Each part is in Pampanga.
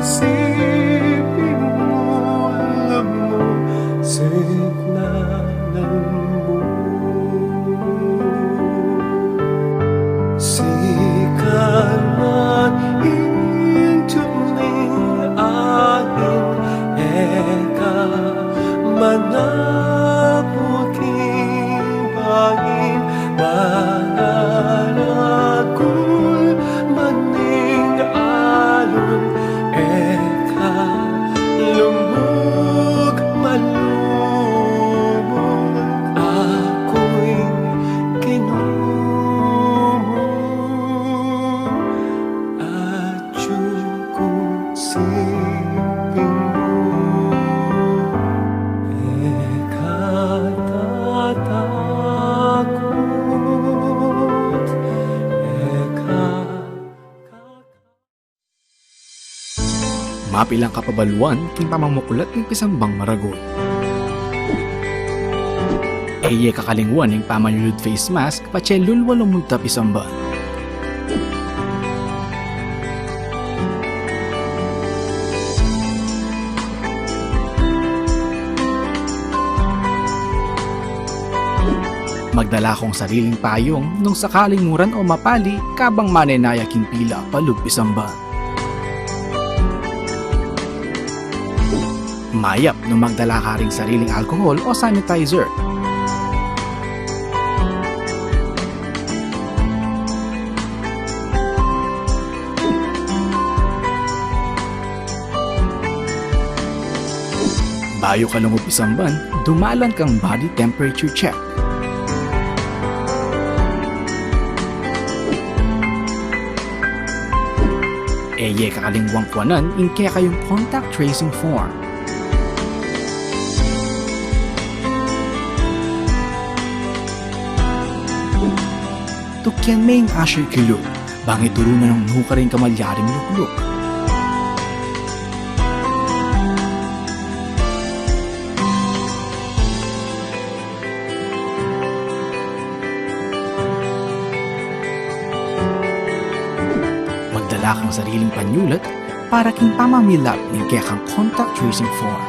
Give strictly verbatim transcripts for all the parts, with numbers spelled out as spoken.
Siping mu, lamu, siknanan mu. Sikanan ing tuming ain e ka manapul king bain, manaragul man ing alun e ka lubug malubug, aku ing Ginu mu, atyu ku siping mu, e ka tatakut, e ka Mapilan kapabaluan king pamamuklat ning pisambang maragul. E ye kakalingwan ing pamanyulud face mask patse lulwa lumulta pisamban. Magdala kung sariling payung nung sakaling muran o mapali kabang manenaya king pila palub pisamban. Mayap nung magdala ka ring sariling alcohol o sanitizer. Bayu ka lungub pisamban, dumalan kang body temperature check. E ye kakalingwang kuanan ing kekayung contact tracing form. Tukyan me ing usher kilub, bang ituru na nung nukarin kamalyaring lukluk. Magdala kang sariling panyulat para king pamamilap ning kekang contact tracing form.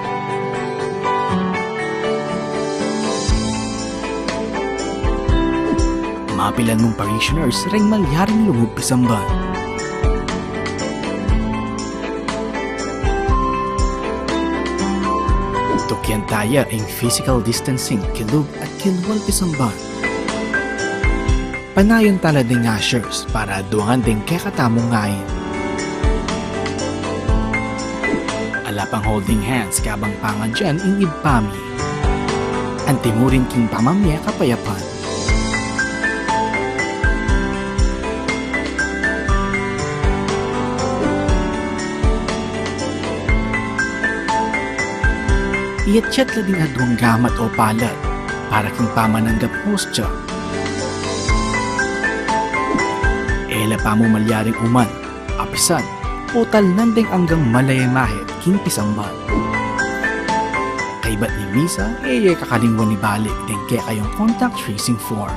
Mapilan mung parishioners reng malyaring lungub pisamban. Tukyan taya ing physical distancing kilub at kilwal pisamban. Panayan tala ding ushers para aduangan ding kekatamung ngain. Ala pang holding hands kabang pangadyan ing ibpa mi. Antimurin king pamamie kapayapan. Iyatyat la ding aduang gamat o palad para king pamananggap hostya. E la pamu malyaring uman, apisan, o talnan deng anggang malaya mahit king pisamban. Kaybat ning misa, e ye kakalingwan ibalik deng kekayung contact tracing form.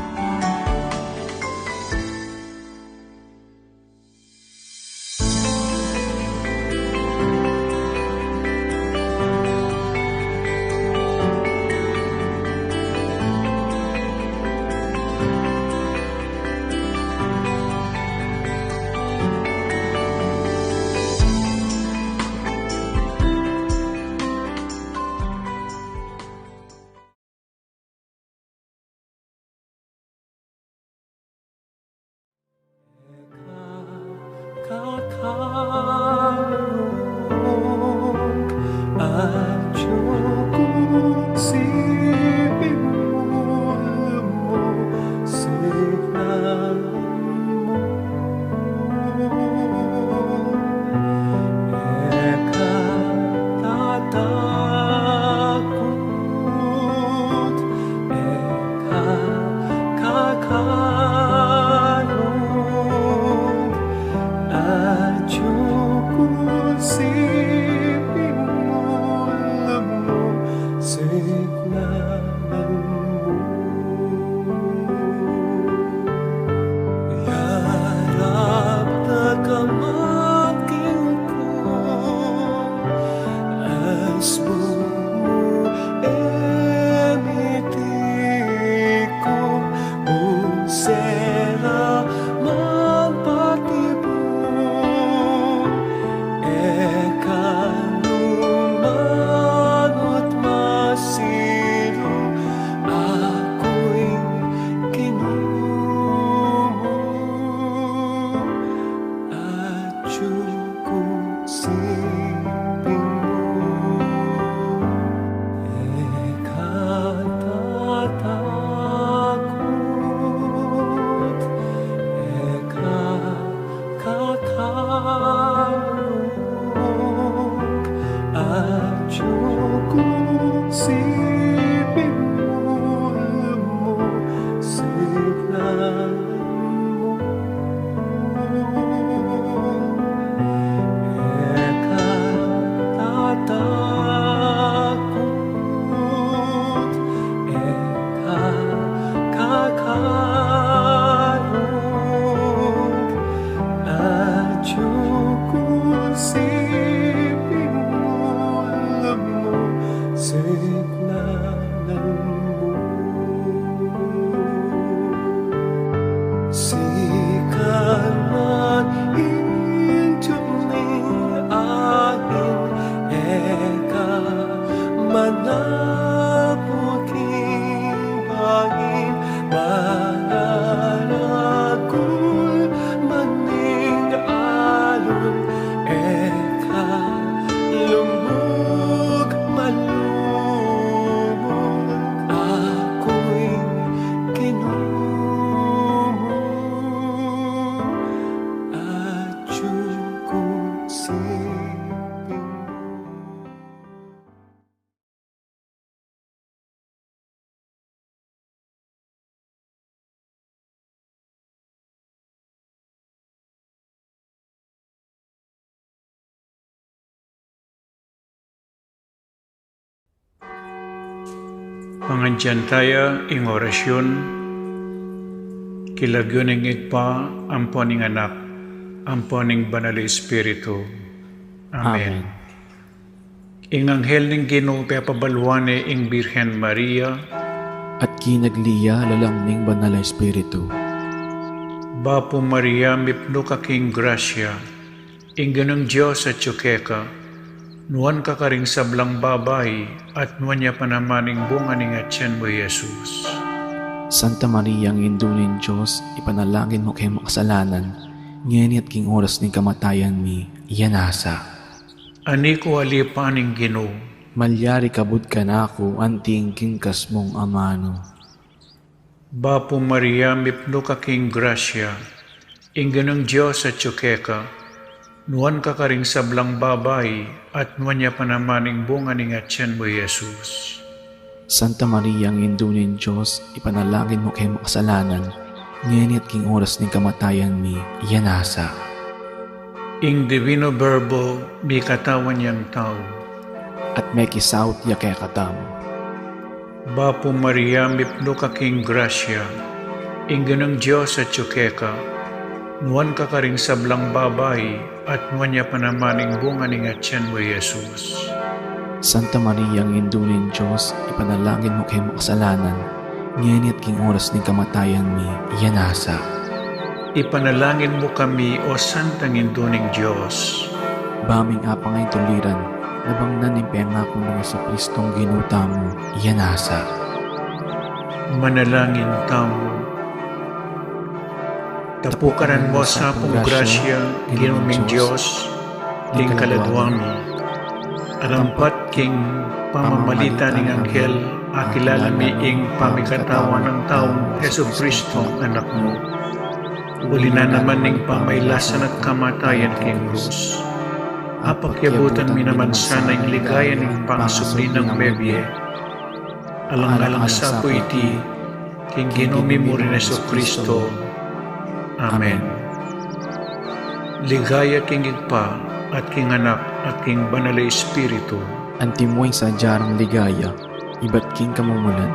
Pangadyan taya ing orasyun, king lagyu ning Ibpa, ampo ning Anak, ampo ning Banal a Espiritu. Amen. Amen. Ing anghel ning Ginu pepabaluan ne ing Birhen Maria. At kinagli ya lalam ning Banal a Espiritu. Bapu Maria, mipnu ka king grasya, ing Ginung Dios atyu keka, nuan ka karing sablang babai, at nuan ya pa naman ing bunga ning atyan mu, Jesus. Santa Maria, Indu ning Dios, ipanalangin mu keng makasalanan, ngeni at king oras ning kamatayan mi. Amen. Ani ku alipan ing Ginu. Malyari kabud kanaku anti ing kingkas mung amanu. Bapu Maria, mipnu ka king grasya, ing Ginung Dios atyu keka, nuan ka karing sablang babai, at nuan ya pa naman ing bunga ning atyan mu, Jesus. Santa Maria, Indu ning Dios, ipanalangin mu keng makasalanan, ngeni at king oras ning kamatayan mi. Amen. Ing Divino Verbo mikatawan yang tau. At mekisaut ya kekatamu. Bapu Maria, mipnu ka king grasya, ing Ginung Dios atyu keka, nuan ka karing sablang babai, at nuan ya pa naman ing bunga ning atyan mu, Jesus. Santa Maria, Indu ning Dios, ipanalangin mu keng makasalanan, ngeni at king oras ning kamatayan mi. Amen. Ipanalangin mu kami, O Santang Indu ning Dios. Ba ming apang ing tuliran, nabang na ning pengaku nang Jesucristong Ginu tamu. Amen. Manalangin tamu. Tapukanan mu sa pung grasya, Ginu ming Dios, ding kaladwa mi. Arampat king pamamagitan ning anghel, akilala mi ing pamikatawan nang taung Jesucristong Anak mu. Uli na naman ning pamailasan at kamatayan king krus, apakyabutan mi naman sana ing ligaya ning pangasubli nang mebie. Alang-alang sa pu iti, king Ginu mi mu ring Jesucristo. Amen. Ligaya king Ibpa, at king Anak, at king Banal a Espiritu. Antimo ing sadya rang ligaya, ibat king kamumulan,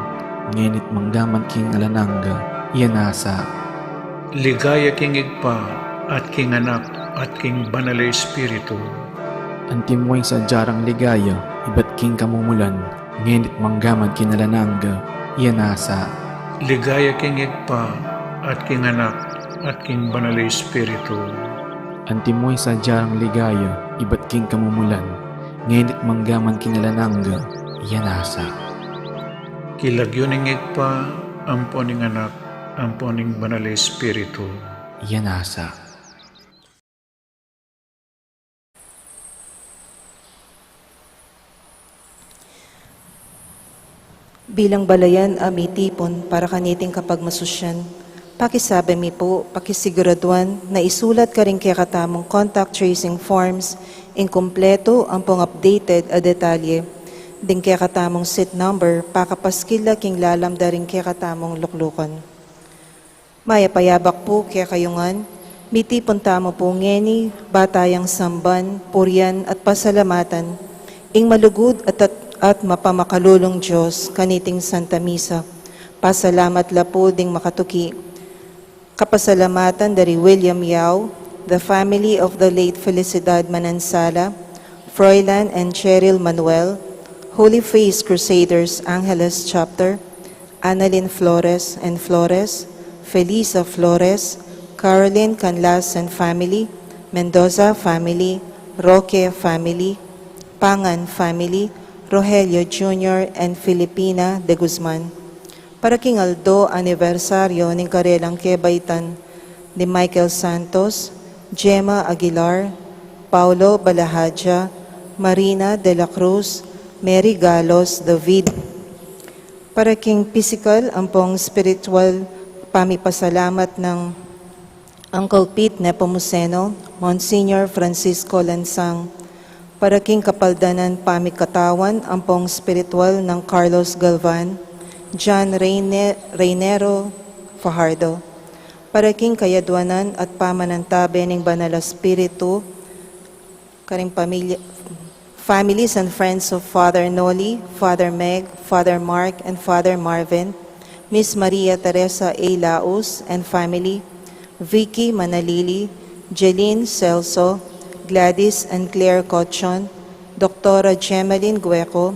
ngeni't manggaman king alang angga. Amen. Ligaya king Ibpa, at king Anak, at king Banal a Espiritu. Antimo ing sadya rang ligaya, ibat king kamumulan, ngeni't manggaman king alang angga. Amen. Ligaya king Ibpa, at king Anak, at king Banal a Espiritu. Antimo ing sadya rang ligaya, ibat king kamumulan, ngeni't manggaman king alang angga. Amen. King lagyu ning Ibpa, ampo ning Anak, ampo ning Banal a Espiritu. Amen. Bilang balayan a mitipun para kaniting kapagmasusyan, pakisabi mi pu, pakisiguraduan na isulat karing kekatamung contact tracing forms ing kumpletu ampong updated a detalye ding kekatamung seat number, pakapaskil la king lalam da ring kekatamung luklukun. Mayap a yabak pu kekayu ngan, mitipun tamu pu ngeni, ba tayang samban, purian at pasalamatan ing malugud at, at, at mapamakalulung Dios kaniting Santa Misa. Pasalamat la pu ding makatuki. Kapasalamatan da ri William Yao, the family of the late Felicidad Manansala, Froilan and Cheryl Manuel, Holy Face Crusaders Angeles Chapter, Annalyn Flores and Flores, Felisa Flores, Caroline Canlas and family, Mendoza family, Roque family, Pangan family, Rogelio Junior and Filipina de Guzman. Para king aldo anibersaryo ning karelang kebaitan ni Michael Santos, Gemma Aguilar, Paulo Balahaja, Marina de la Cruz, Mary Galos David. Para king pisikal ampong spiritual pamipasalamat nang Uncle Pete Nepomuceno, Monsignor Francisco Lansang. Para king kapaldanan pamikatawan ampong spiritual nang Carlos Galvan, John Reine-, Reinero Fajardo. Para king kayadwanan at pamanantabe ning Banal a Espiritu, karing pamilya, Families and friends of Father Noli, Father Meg, Father Mark, and Father Marvin, Miss Maria Teresa A. Laus and family, Vicky Manalili, Jeline Celso, Gladys and Claire Cochon, Doktora Jemeline Gueco,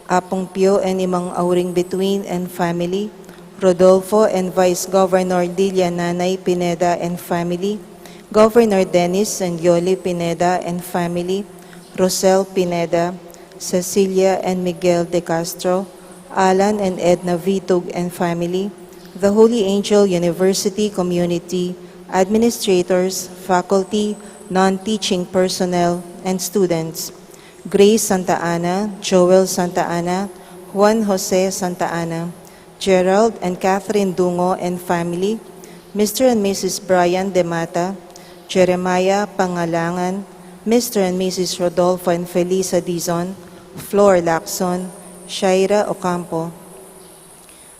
Apung Pio and Imang Auring Bituin and family, Rodolfo and Vice Governor Lilia Nanay Pineda and family, Governor Dennis and Yoli Pineda and family, Rosel Pineda, Cecilia and Miguel de Castro, Alan and Edna Vitug and family, the Holy Angel University community, administrators, faculty, non-teaching personnel, and students. Grace Santa Ana, Joel Santa Ana, Juan Jose Santa Ana, Gerald and Catherine Dungo and family, Mister and Missus Brian Demata, Jeremiah Pangalangan, Mister and Missus Rodolfo and Felisa Dizon, Flor Lacson, Shaira Ocampo.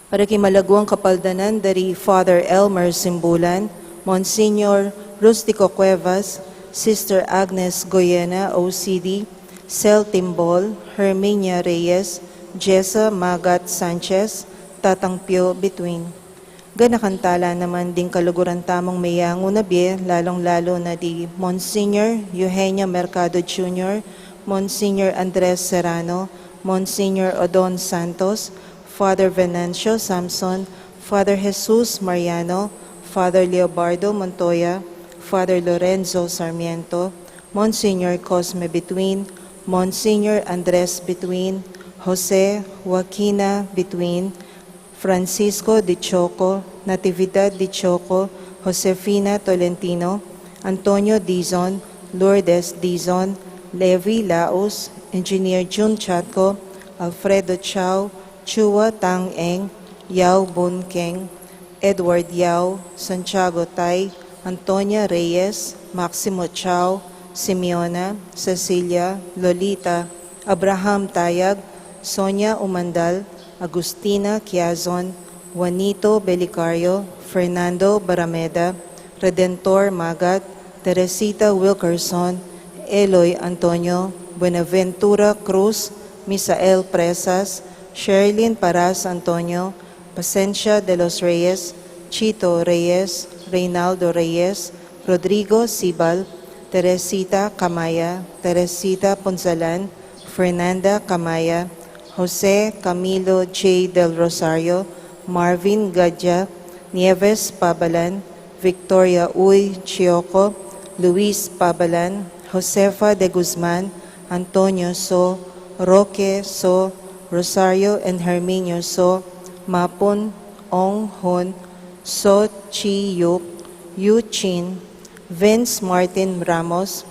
Para king malaguang kapaldanan dari Father Elmer Simbulan, Monsignor Rustico Cuevas, Sister Agnes Goyena, O C D, Cel Timbol, Herminia Reyes, Jessa Magat Sanchez, Tatang Pio Bituin. Ganakan tala naman ding kaluguran tamung meyangu na bie, lalung-lalu na di Monsignor Eugenio Mercado Junior, Monsignor Andres Serrano, Monsignor Odon Santos, Father Venancio Samson, Father Jesus Mariano, Father Leobardo Montoya, Father Lorenzo Sarmiento, Monsignor Cosme Bituin, Monsignor Andres Bituin, Jose Joaquina Bituin, Francisco de Choco, Natividad de Choco, Josefina Tolentino, Antonio Dizon, Lourdes Dizon, Levi Laus, Engineer Jun Chatco, Alfredo Chao, Chua Tang Eng, Yao Bun Keng, Edward Yao, Santiago Tai, Antonia Reyes, Maximo Chao, Simeona, Cecilia, Lolita, Abraham Tayag, Sonia Umandal, Agustina Quiazon, Juanito Belicario, Fernando Barameda, Redentor Magat, Teresita Wilkerson, Eloy Antonio, Buenaventura Cruz, Misael Presas, Sherlyn Paras Antonio, Pasensia de los Reyes, Chito Reyes, Reynaldo Reyes, Rodrigo Sibal, Teresita Camaya, Teresita Punzalan, Fernanda Camaya, Jose Camilo J. Del Rosario, Marvin Gadja, Nieves Pabalan, Victoria Uy Chioco, Luis Pabalan, Josefa de Guzman, Antonio So, Roque So, Rosario and Herminio So, Mapun Ong Hun, So Chi Yuk, Yu Chin, Vince Martin Ramos,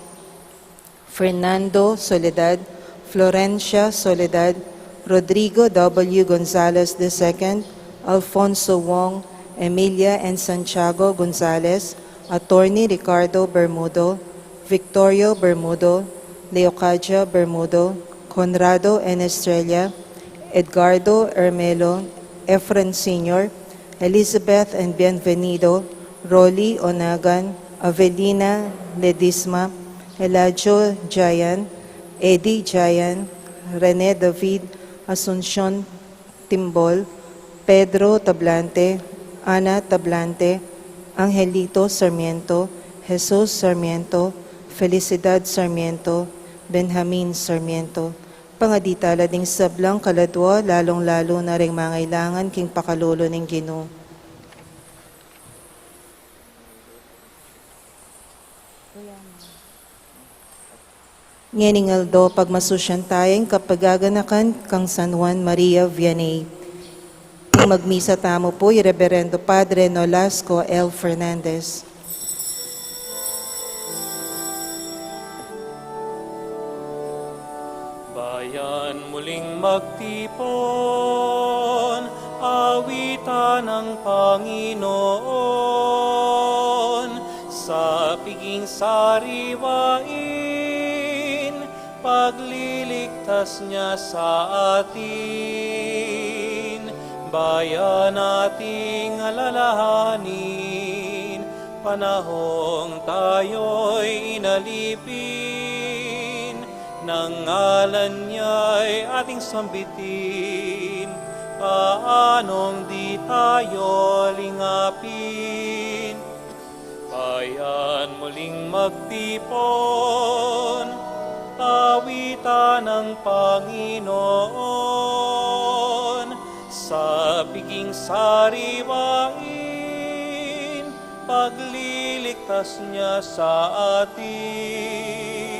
Fernando Soledad, Florencia Soledad, Rodrigo W. Gonzalez the second, Alfonso Wong, Emilia and Santiago Gonzalez, Attorney Ricardo Bermudo, Victorio Bermudo, Leocadia Bermudo, Conrado and Estrella, Edgardo Ermelo, Efren Senior, Elizabeth and Bienvenido, Rolly Onagan, Avelina Ledisma, Eladio Jayan, Eddie Jayan, Rene David, Asuncion Timbol, Pedro Tablante, Ana Tablante, Angelito Sarmiento, Jesus Sarmiento, Felicidad Sarmiento, Benjamin Sarmiento. Pangadi tala ding sablang kaladua, lalung-lalu na ring mangailangan king pakalulu ning Ginu. Ngening aldo, pagmasusyan taya ing kapagaganakan kang San Juan Maria Vianney. Ing magmisa tamu pu i Reberendo Padre Nolasco L. Fernandez. Bayan muling magtipon, awitan ang Panginoon, sa piging sariwain, pagliligtas niya sa atin. Bayan ating alalahanin, panahong tayo'y inalipin, Nang ngalan niya'y ating sambitin, paanong di tayo lingapin? Bayan muling magtipon, awitan ang Panginoon, sa piging sariwain, pagliligtas niya sa atin.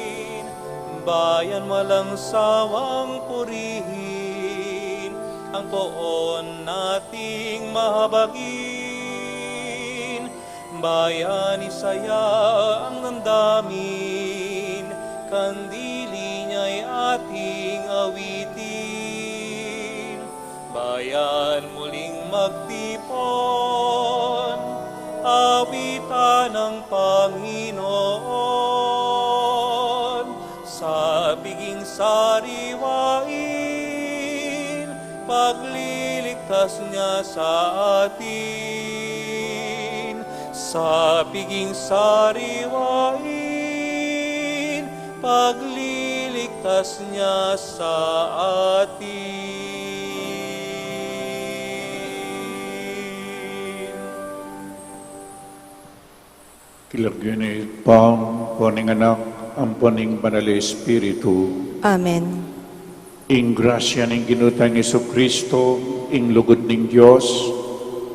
Bayan walang sawang purihin, ang poon nating mahabagin. Bayan isaya ang damdamin, kandili niya'y ating awitin. Bayan muling magtipon, awitan ang Panginoon, sa piging sariwain, pagliligtas niya sa atin. Sa piging sariwain, pagliligtas niya sa atin. King lagyu ning Ibpa, ampo ning Anak, ampo ning Banal a Espiritu. Amen. Ing grasya ning Ginu tang Jesucristo, ing lugud ning Dios,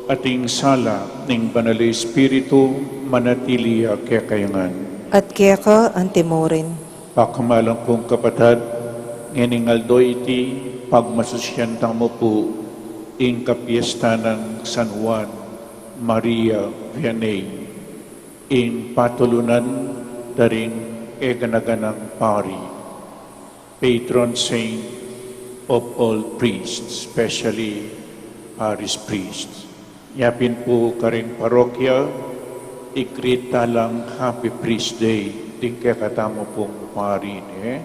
at ing sala ning Banal a Espiritu, manatili ya kekayu ngan. At keka antimurin. Pakamalan kung kapatad, ngening aldo iti, pagmasusyan tamu pu ing kapiestan nang San Juan Maria Vianney, ing patulunan da ring eganaganang pari, patron saint of all priests, especially parish priests. Nya pin pu karing parokya, i-greet ta lang Happy Priest Day ding kekatamu pung pari, ne?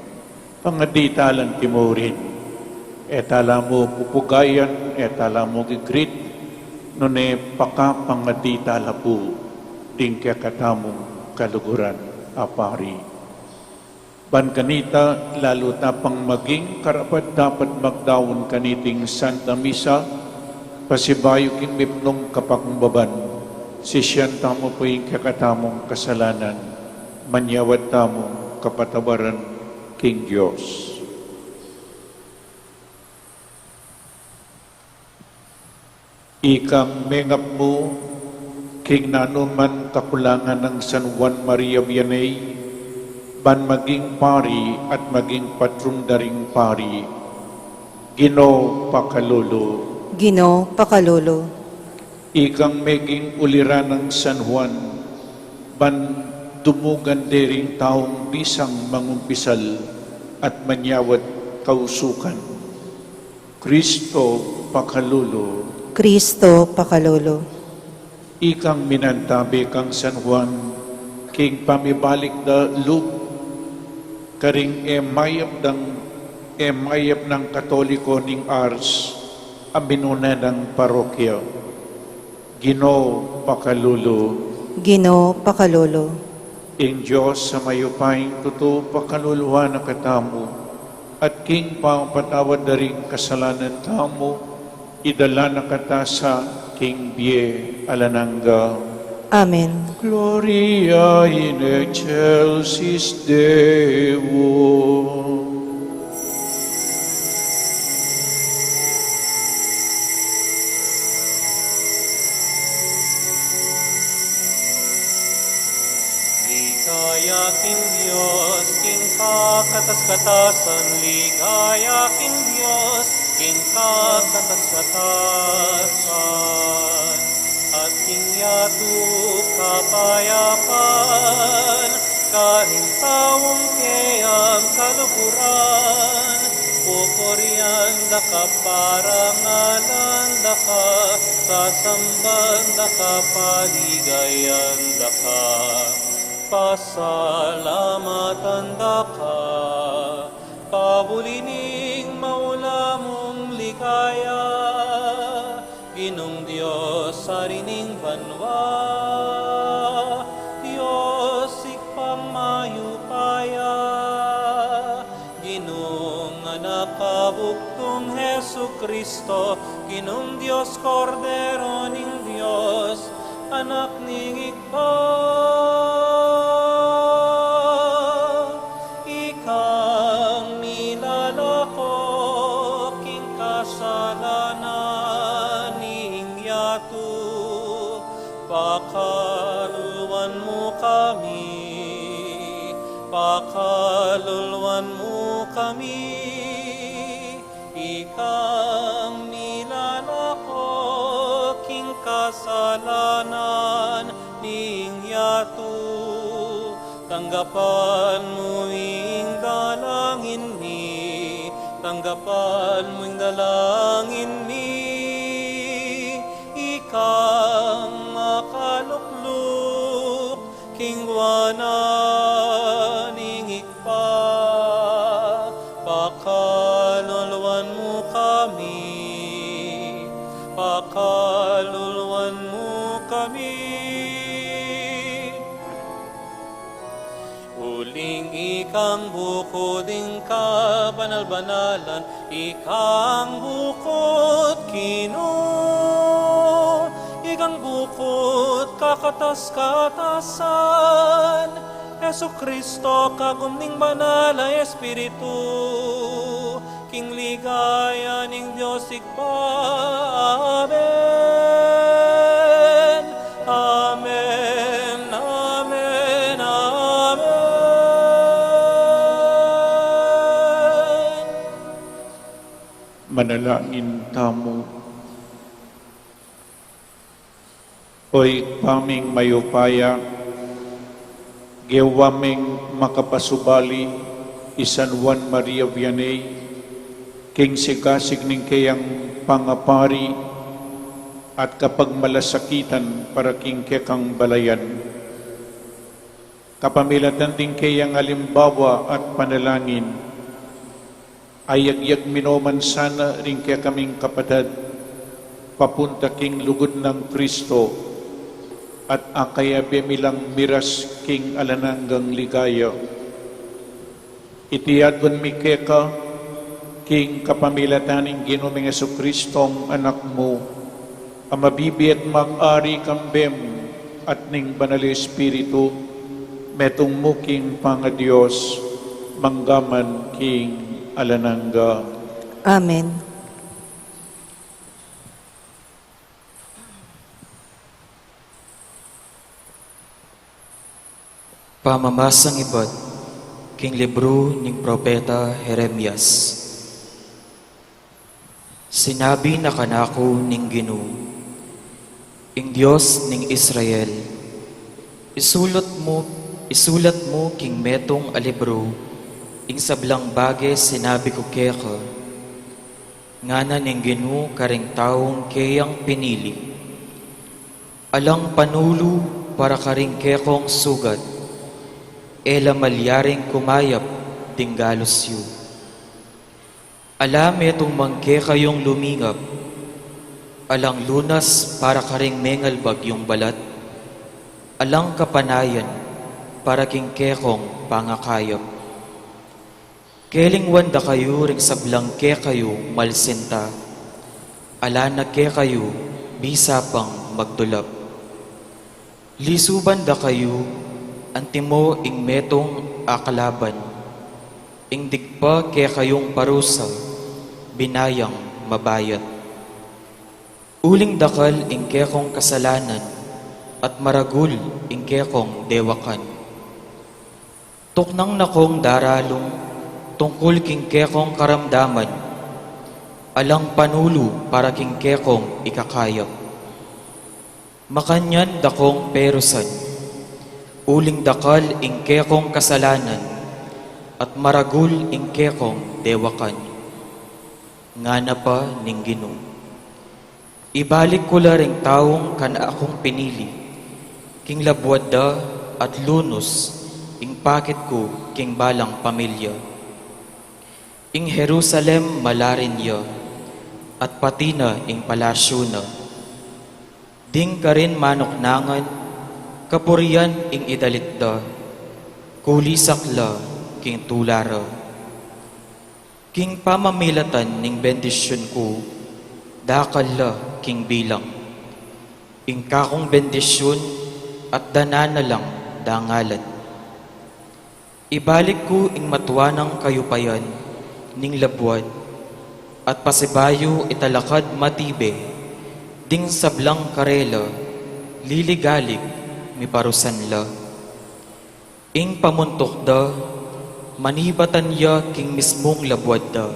Pangadi ta lang timurin. E ta la mu pupugayan, e ta la mu gi-greet, nune pakapangadi ta la pu ding kekatamung kaluguran a pari. Ban kanita, lalu ta pang maging karapat-dapat magdaun kaniting Santa Misa, pasibayu king mipnung kapakbaban, sisian tamu pu ing kekatamung kasalanan, manyawad tamung kapatawaran king Dios. Ikang mengap mu king nanuman kakulangan nang San Juan Maria Vianney, ban maging pari at maging patron da ring pari. Ginu, pakalulu. Ginu, pakalulu. Ikang meging ulira nang San Juan, ban dumugan de ring taung bisang mangumpisal at manyawad kausukan. Kristo, pakalulu. Kristo, pakalulu. Ikang minantabe kang San Juan king pamibalik da lub karing e mayap dang, e mayap nang Katoliko ning Ars a minuna nang parokya. Ginu, pakalulu. Ginu, pakalulu. Ing Dios a mayupayang tutu pakaluluan na katamu, at king pamapatawad da ring kasalanan tamu, idala na kata sa king bie alang angga. Amen. Gloria in excelsis Deo. Ligaya king Dios, king kakatas-katasan, ligaya king Dios, king kakatas-katasan, at king yatu kapayapan, karing taung keyang kaluguran, pupurian da ka, parangalan da ka, sasamban da ka, paligayan da ka, pasalamatan da ka, pauli ning maula mung ligaya. Ginung Dios, Ari ning banua, Dios Ibpang mayupaya, Ginung Anak a bugtung Jesucristo, Ginung Dios, Kordero ning Dios, Anak ning Ibpa. Ikang milalako king kasalanan ning yatu, pakaluluan mu kami, pakaluluan mu kami. Ikang milalako king kasalanan ning yatu, tanggapan mu ing dalangin mi, tanggapan mu ing dalangin mi. Ikang makalukluk king wanan ning Ibpa, pakaluluan mu kami, pakaluluan mu kami. Uling ikang bukud ing kabanal-banalan, ikang bukud Ginu, ikang bukud kakatas-katasan, Jesucristo, kagum ning Banal a Espiritu, king ligaya ning Dios Ibpa. Amen. Amen. Amen. Amen. Manalangin tamu. O Ibpa ming mayupaya, gewa ming makapasubali i San Juan Maria Vianney king sigasig ning keyang pangapari at kapagmalasakitan para king kekang balayan. Kapamilatan ding keyang alimbawa at panalangin, ayagyag mi no man sana ring kekaming kapatad papunta king lugud nang Kristo, at akayabe mi lang miras king alang anggang ligaya. Iti aduan mi keka king kapamilatan ning Ginu ming Jesucristo, Anak mu, a mabibie at mag-ari kambe at ning Banal a Espiritu, metung mu king pangaDios, mangga man king alang angga. Amen. Pamamasang ibat king libru ning propeta Jeremias. Sinabi na kanaku ning Ginu, ing Dios ning Israel, isulat mu, isulat mu king metung a libru ing sablang bage sinabi ku keka, ngana ning Ginu karing taung keyang pinili. Alang panulu para karing kekong sugat, e la malyaring kumayap ding galus yu. Ala metung mang kekayung lumingap, alang lunas para karing mengalbag yung balat, alang kapanayan para king kekong pangakayap. Kelingwan da kayu ring sablang kekayu malsinta, ala na kekayu bisa pang magdulap. Lisuban da kayu, antimo ing metung a kalaban, ing digpa kekayung parusa, binayang mabayat. Uling dakal ing kekong kasalanan, at maragul ing kekong dewakan. Tuknang na kong daralung tungkul king kekong karamdaman, alang panulu para king kekong ikakayap. Makanyan da kong perusan, uling dakal ing kekong kasalanan, at maragul ing kekong dewakan, ngana pa ning Ginu. Ibalik ku la ring taung kanaku pinili, king labuad da at lunus ing pakit ku king balang pamilya. Ing Jerusalem malarin ya, at pati na ing palasyu na. Ding karin manuknangan, kapurian ing idalit da, kulisak la king tula ra. King pamamilatan ning bendisyun ku, dakal la king bilang. Ing kakung bendisyun at danan na lang dangalan. Ibalik ku ing matua nang kayupayan ning labuad, at pasibayu italakad matibe ding sablang karela liligalig miparusan la. Ing pamuntuk da, manibatan ya king mismung labuad da,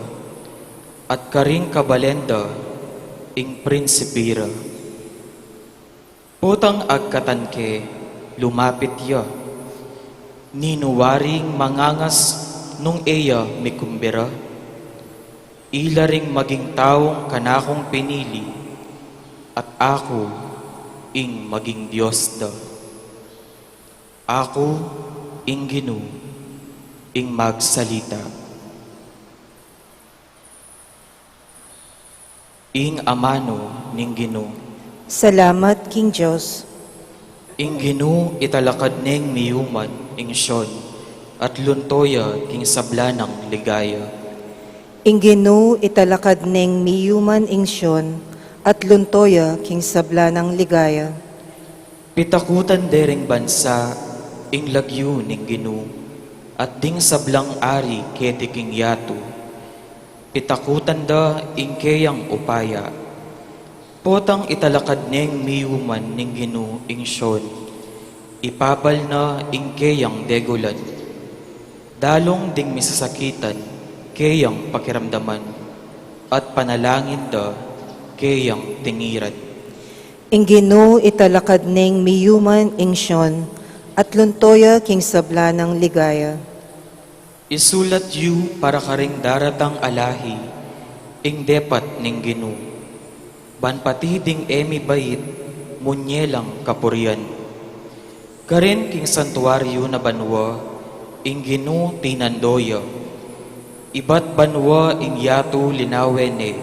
at karing kabalen da ing prinsipi ra. Potang agkatan ke, lumapit ya. Ninu waring mangangas nung e ya mikumbira? Ila ring maging taung kanakung pinili, at aku ing maging Dios da. Aku ing Ginu, ing magsalita. Ing amanu ning Ginu. Salamat king Dios. Ing Ginu italakad neng miyuman ing Sion, at lunto ya king sabla nang ligaya. Ing Ginu italakad neng miyuman ing Sion, at lunto ya king sabla nang ligaya. Pitakutan de ring bansa ing lagyu ning Ginu, at ding sablang ari keti king yatu. Pitakutan da ing keyang upaya. Potang italakad neng miyuman ning Ginu ing Sion, ipabal na ing keyang degulan. Dalung ding misasakitan keyang pakiramdaman, at panalangin da keyang tingiran. Ing Ginu italakad neng miyuman ing Sion, at lunto ya king sabla nang ligaya. Isulat yu para karing daratang a lahi ing depat ning Ginu, ban pati ding e mibait munye lang kapurian. Karin king santuaryu na banua ing Ginu tinando ya. Ibat banua ing yatu linawe ne.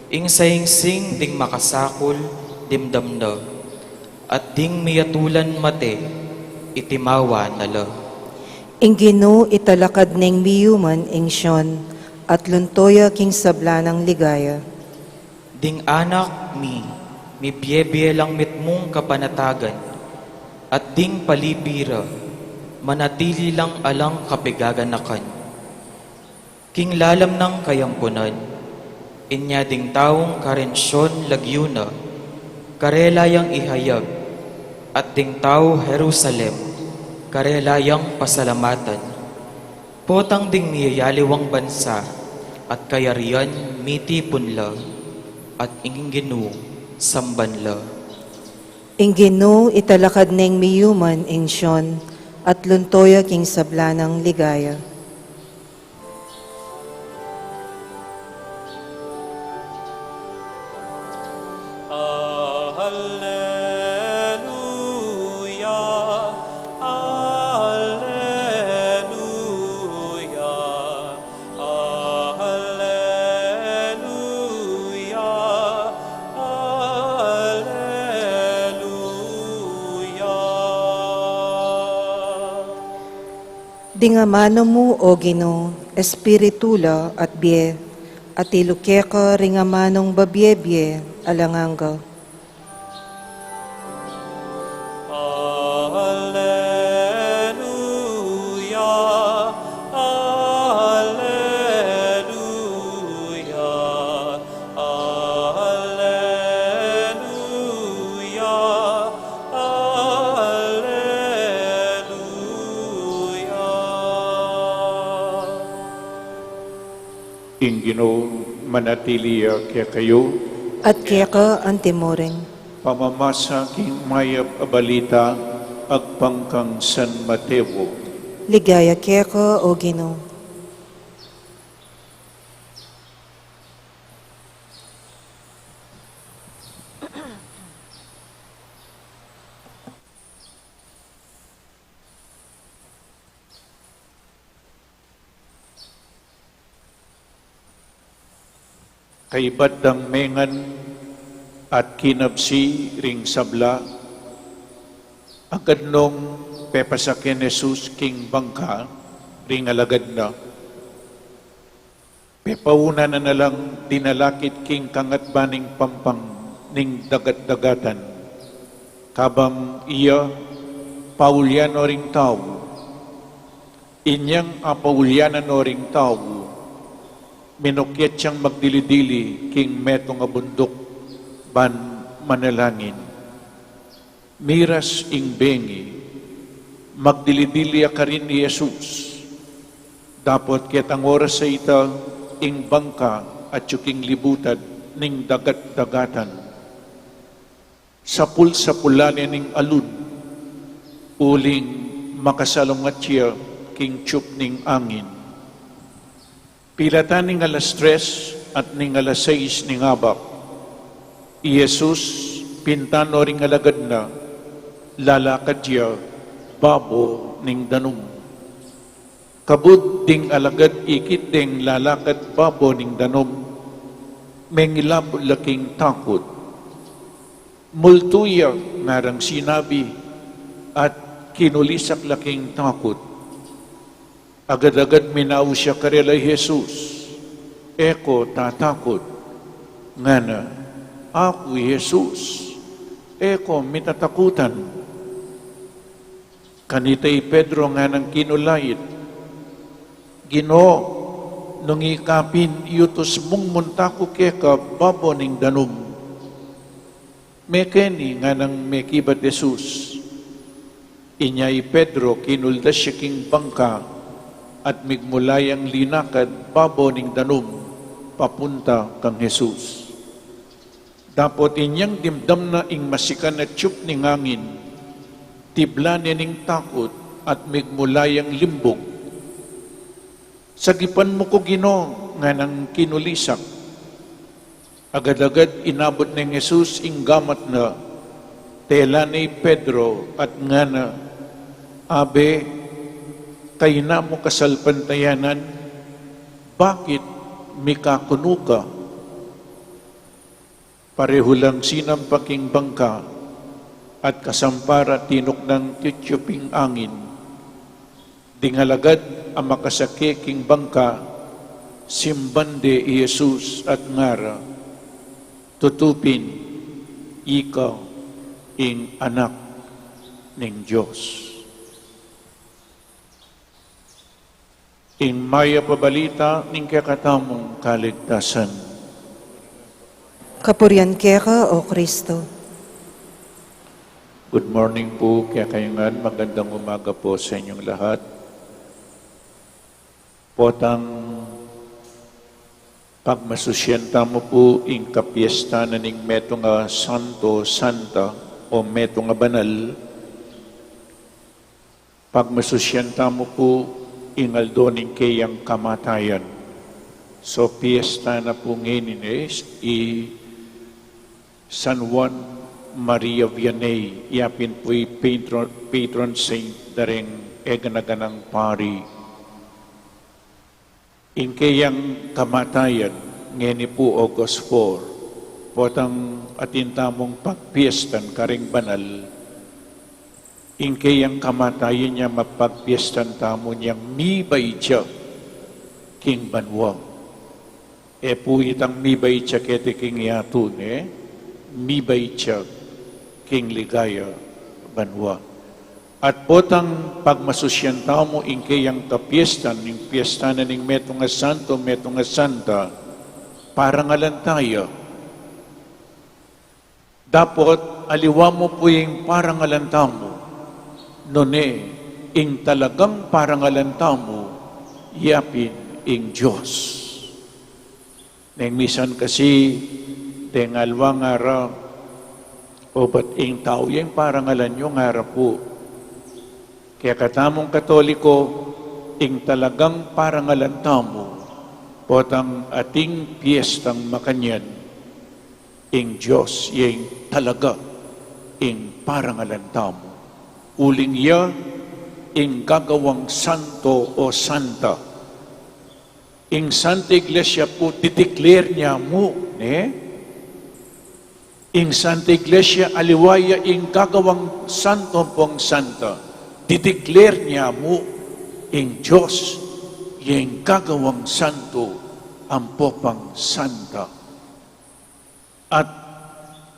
Ing saingsing ding makasakul dimdam na, at ding miyatulan mate itimawa na la. Ing Ginu italakad neng miyuman ing Sion, at lunto ya king sabla nang ligaya. Ding anak mi, mibie-bie lang mitmung kapanatagan, at ding palipi ra, manatili lang alang kapigaganakan. King lalam nang kayampunan, inya ding taung karin Sion lagyu na, karela yang ihayag, at ding tau Jerusalem, karela yang pasalamatan. Potang ding miyayaliwang bansa at kayarian mitipun la, at ing Ginu samban la. Ing Ginu italakad neng miyuman ing Sion, at lunto ya king sabla nang ligaya. Alleluia, alleluia, alleluia, alleluia. Ding amanu mu, O Ginu, espiritu la at bie, atilu keka ring amanung babie-bie alang angga. Alleluia, alleluia, alleluia, alleluia. Ing Ginu manatili ya kekayu. At keka antimurin. Pamamasa king mayap a balita agpang kang San Mateo. Ligaya keka, O Ginu. Kaybat dang mengan at kinabsi ring sabla, agad nung pepasaken Jesus king bangka ring alagad na. Pepauna na na lang dinalakit king kangatban ning pampang ning dagat-dagatan. Kabang iya, paulyan no ring tau. Inyang apaulyanan no ring tau, minukyat yang magdili-dili king metung a bunduk ban manalangin. Miras ing bengi, magdili-dili a karin i Jesus. Dapot ketang oras a ita, ing bangka atyu king libutad ning dagat-dagatan. Sapul-sapulan ne ning alud, uling makasalungat ya king tiyup ning angin. Pilatan ning alas tres at ning alas sais ning abak, i Jesus pintan no ring alagad na, lalakad ya babo ning danum. Kabud ding alagad ikit deng lalakad babo ning danum, mengilabud la king takut. Multu ya, ngarang sinabi, at kinulisak la king takut. Agad-agad minaus ya karela i Jesus, "E ko tatakut," ngana. "Aku i Jesus, e ko mitatakutan." Kanita i Pedro nganang kinulait, "Ginu, nung ika pin, iutus mung munta ku keka babo ning danum." "Mekeni," nganang mekibat Jesus. Inya i Pedro kinuldas ya king bangka at migmula yang linakad babo ning danum papunta kang Jesus. Dapot inyang dimdam na ing masikan a tiyup ning angin, tiblan ne ning takut at migmula yang limbung. "Sagipan mu ku, Ginu," nganang kinulisak. Agad-agad inabut neng Jesus ing gamat na, tela ne i Pedro at ngana, "Abe, kayna mu kasalpantayanan, bakit mikakunu ka?" Parehu lang sinampa king bangka at kasampa ra tinuknang tiyup ing angin. Ding alagad a makasake king bangka, simban de i Jesus at ngara, "Tutu pin, ika ing Anak ning Dios." Ing mayap a balita ning kekatamung kaligtasan. Kapurian keka, O Kristo. Good morning po kekayu ngan. Magandang umaga po sa inyong lahat. Potang pagmasusyan tamu po ing kapiyesta na ning metung a santo, santa, o metung a banal. Pagmasusyan tamu po ing aldo ning keyang kamatayan. So, piyesta na po ngeni ne i San Juan Maria Vianney, iya pin po i patron, patron saint da ring eganaganang pari. Ing keyang kamatayan, ngeni po August four, potang atin tamung pagpiestan karing banal, ing keyang kamatayan ya mapagpiestan tamu nyang mibait ya king banua. E po itang mibait ya keti king yatu ne, mibait ya king ligaya banua. At potang pagmasusyan tamu ing keyang kapiestan, ing piesta na ning metung a santo, metung a santa, parangalan taya. Dapot aliwa mu pu ing parangalan tamu, nune ing talagang parangalan tamu, iya pin ing Dios. Neng misan kasi, deng aliwa ngara, "O bat ing tau ya ing parangalan yu?" ngara pu. Kekatamung Katoliko, ing talagang parangalan tamu, potang ating piestang makanyan, ing Dios ya ing talaga ing parangalan tamu. Uling ya ing gagawang santo o santa. Ing Santa Iglesia pu, dideclare ne mu, ne? Ing Santa Iglesia, aliwa ya ing gagawang santo ampong santa, dideclare ne mu, ing Dios ya ing gagawang santo ampo pang santa. At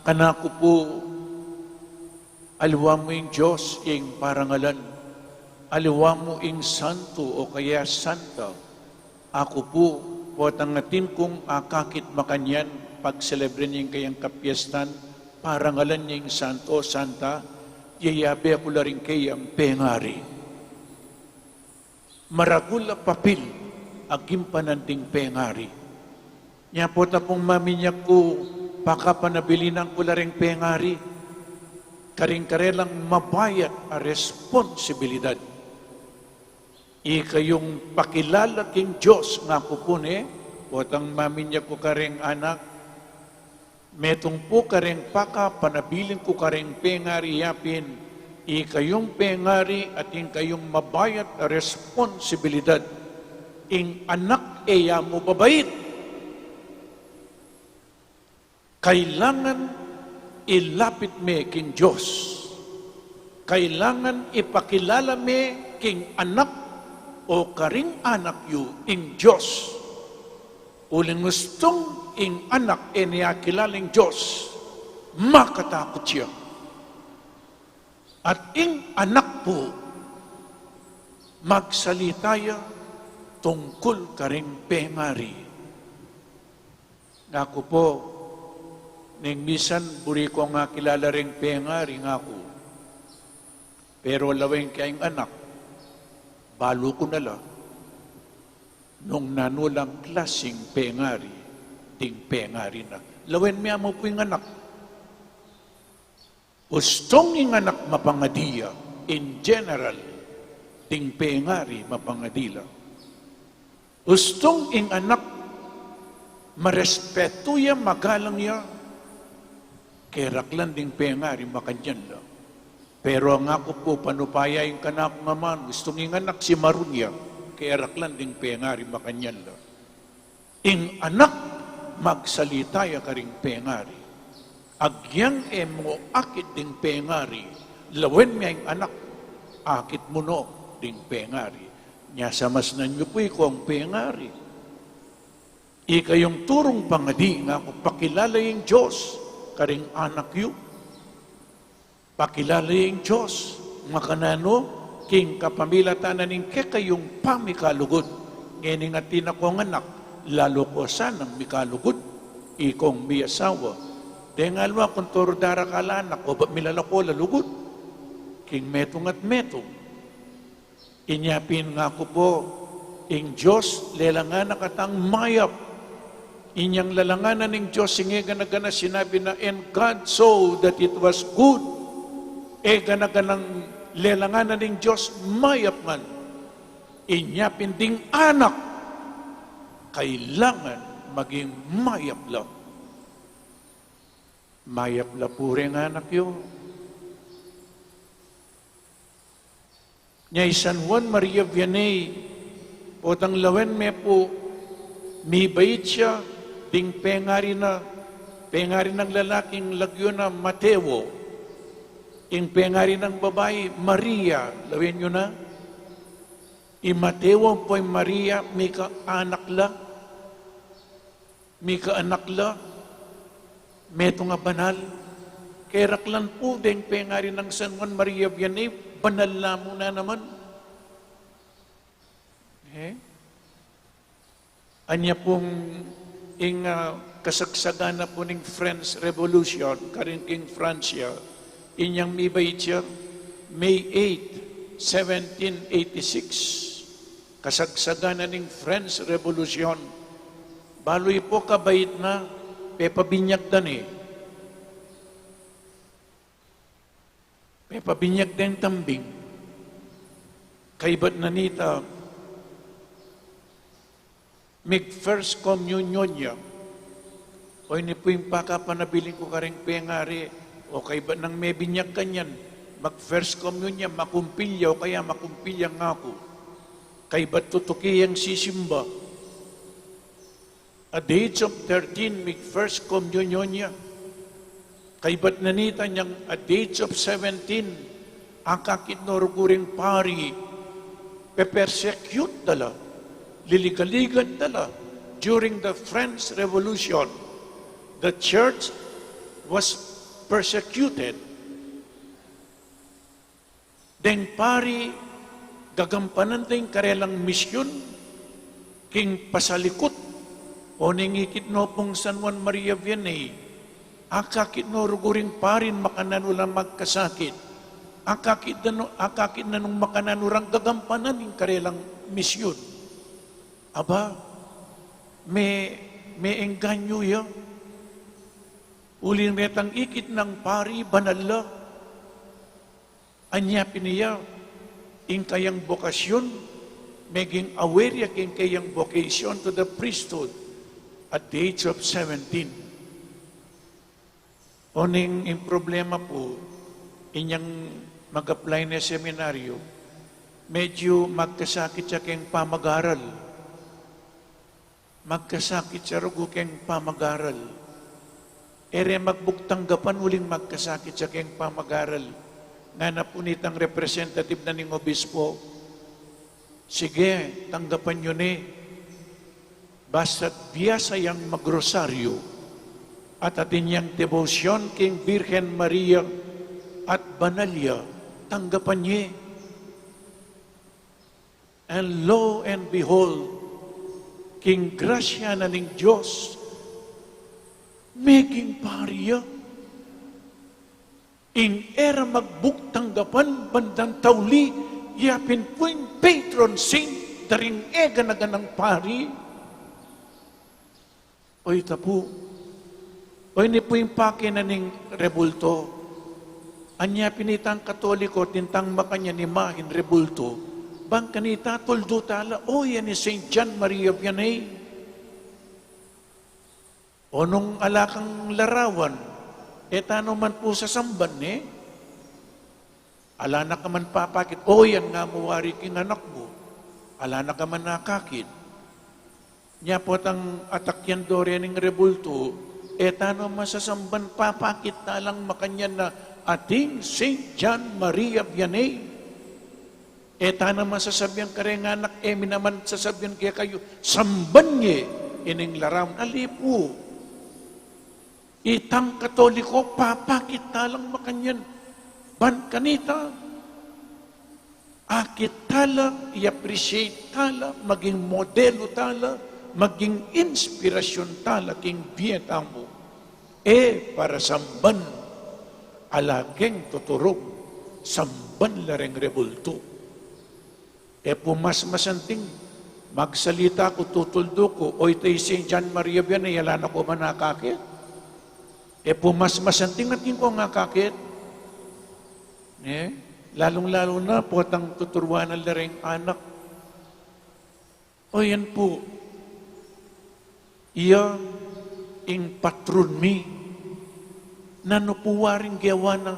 kanaku pu, aliwa mu ing Dios ing parangalan, aliwa mu ing santo o kaya santa. Aku pu, potang atin kung akakit makanyan, pag-celebrate ing kayang kapiestan, parangalan ing santo o santa, yayabe ku la ring kayang pengari. Maragul a papil a gimpanan ding pengari. Nya pota pung maminyak ku, pakapanabilinan ku la ring pengari, karing karelang mabayat a responsibilidad. Ikayung pakilala king Dios, ngaku pu ne, potang maminyak ku karing anak, metung pu karing pakapanabilin ku karing pengari yapin, ikayung pengari at ing kayung mabayat a responsibilidad, ing anak e ya mu babait. Kailangan ilapit me king Dios. Kailangan ipakilala me king anak o karing anak yu ing Dios. Uling ustung ing anak e ne akilala ing Dios, makatakut ya. At ing anak pu, magsalita ya tungkul karing pengari. Ngaku pu, ning misan buri kung akilala ring pengari, ngaku. Pero lawen ke ing anak, balu ku na la nung nanu lang klasing pengari ding pengari na. Lawen me mu pu ing anak. Ustung ing anak mapangadi ya, in general, ding pengari mapangadi la. Ustung ing anak marespetu ya, magalang ya, keraklan ding pengari makanyan la. Pero ngaku pu, panupaya ing kanakung aman, ustung ing anak simarun ya, keraklan ding pengari makanyan la. Ing anak magsalita ya karing pengari. Agyang e mu akit ding pengari, lawen me ing anak, akit mu no ding pengari. Nya samasnan yu pu ikong pengari. Ikayung turung pangadi, ngaku, pakilala ing Dios karing anak yu. Pakilala ing Dios makananu, king kapamilatan na ning kekayung pamikalugud. Ngening atin akong anak, lalu ko sanang mikalugud, ikong miasawa. Deng aliwa kung turu darakal a anak, obat milalako la lugud king metung at metung. Inya pin ngaku pu, ing Dios lelang anak atang mayap. Inyang lalangan na ning Dios ing e gana-gana, sinabi na, "And God saw that it was good." E gana-ganang lelangan na ning Dios, mayap man. Inya pin ding anak, kailangan maging mayap la. Mayap la pu ring anak yu. Nya i San Juan Maria Vianney, potang lawen me pu, mibait ya ding pengari na, pengari nang lalaking lagyu na Mateo, ing pengari nang babai Maria, lawen yu na. I Mateo ampo i Maria, mika anak la. Mika anak la, metung a banal. Keraklan pu deng pengari nang San Juan Maria Vianney, banal la mu na naman. Eh? Anya pung ing, ah, kasagsagan na pu ning French Revolution, karin king Francia, inyang mibait ya, May eight, seventeen eighty-six. Kasagsagan na ning French Revolution. Balu i pu kabait na, pepabinyag da ne. Pepabinyag da ing tambing. Kaybat na nita, mig first communion ya. O ini pu ing pakapanabilin ku karing pengari, o kaybat nang mebinyag kanyan, mag first communion ya, makumpil ya, o kaya makumpil ya ngaku. Kaybat tutuki yang sisimba. At the age of thirteen, mig first communion ya. Kaybat na nita nyang at the age of seventeen, akakit no rugu ring pari, pepersecute da la, liligaligan da la, During the French Revolution, the church was persecuted. Deng pari, gagampanan da ing karelang misyun king pasalikut. Oning ikit no pung San Juan Maria Vianney, akakit no rugu ring parin makananu lang magkasakit. Akakit da no, akakit na nung makananu rang gagampanan ing karelang misyun. Aba, me, me engganyu ya. Uling retang ikit nang pari, banal la. Anya pin iya, ing kayang bokasyon, meging aware ya king kayang vocation to the priesthood at the age of seventeen. Oning ing problema pu, inyang mag-apply ne seminaryo, medyu magkasakit ya king pamag-aral. Magkasakit ya rugu king pamag-aral. E re magbug tanggapan uling magkasakit ya king pamag-aral. Ngana pu nitang representative na ning obispo, sige, tanggapan yu ne. Basta't biasa yang magrosaryo at atin yang debosyon king Birhen Maria at banal ya, tanggapan ye. And lo and behold, king grasya na ning Dios, meging pari ya. Ing e ra magbug tanggapan bandang tauli, ya pin pu ing patron saint da ring e gana-ganang pari. Oy, ita pu. Oy, ini pu ing pake na ning rebulto. Anya pin itang Katoliko, tintang makanyan imahen rebulto, bang kanita tuldu tala, oy, yan i Saint John Maria Vianney. O nung ala kang larawan, e ta no man pu sasamban ne. Ala na ka man papakit, o yan nga mu wari king anak mu. Ala na ka man akakit. Nya potang atakyan do rening rebultu, e ta no man sasamban, papakit ta lang makanyan na ating Saint John Maria Vianney. E ta naman sasabian kareng anak, e mi naman sasabian kekayu, samban ye ining larawan. Ali pu. Itang Katoliko, papakit ta lang makanyan. Ban kanita, akit ta la, i-appreciate ta la, maging modelu ta la, maging inspirasyon ta la king bie tamu. E para samban, ala keng tuturug, samban la reng rebultu. E pu mas masanting magsalita ku, tutuldu ku, o ita i Saint John Maria Vianney, ala na ku man akakit. E pu mas masanting atin kung akakit. Ne? Lalung-lalu na potang tuturuanan la reng anak. O yan pu, iya ing patron mi, nanu pu waring gewa na.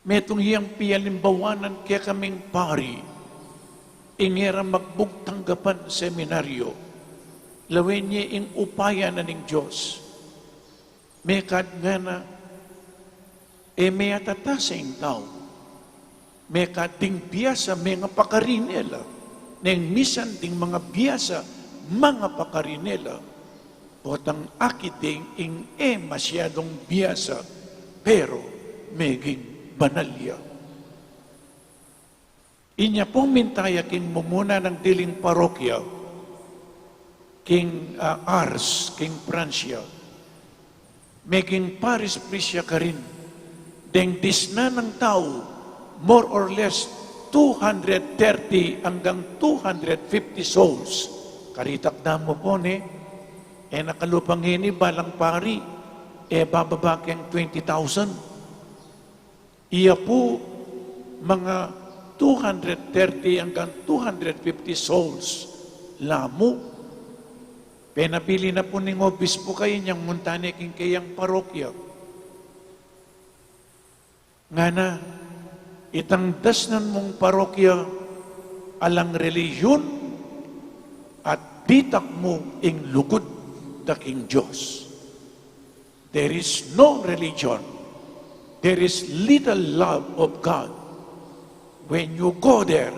Metung yang pialimbawanan kekaming pari, ing e ra magbug tanggapan seminaryo, lawen ye ing upaya na ning Dios. Mekad ngana, e me atatasa ing tau. Mekad ding biasa mengapakari ne la, neng misan ding manga biasa mangapakari ne la. Potang akit de ing e masyadung biasa, pero meging banal ya. Inya pung minta ya king mumuna nang diling parokya, king, ah, Ars, king Pransya, meging parish priest ya karin. Deng disnan nang tau, more or less two hundred thirty anggang two hundred fifty souls. Karitak damu pu ne, e na kalupa ngeni balang pari, e bababa keng twenty thousand. Iya pu, manga two hundred thirty anggang two hundred fifty souls la mu. Penabilin na pu ning obispu kaya inyang munta ne king kayang parokya. Ngana, itang dasnan mung parokya, alang relihiyon, at ditak mu ing lugud da king Dios. There is no religion. There is little love of God. When you go there,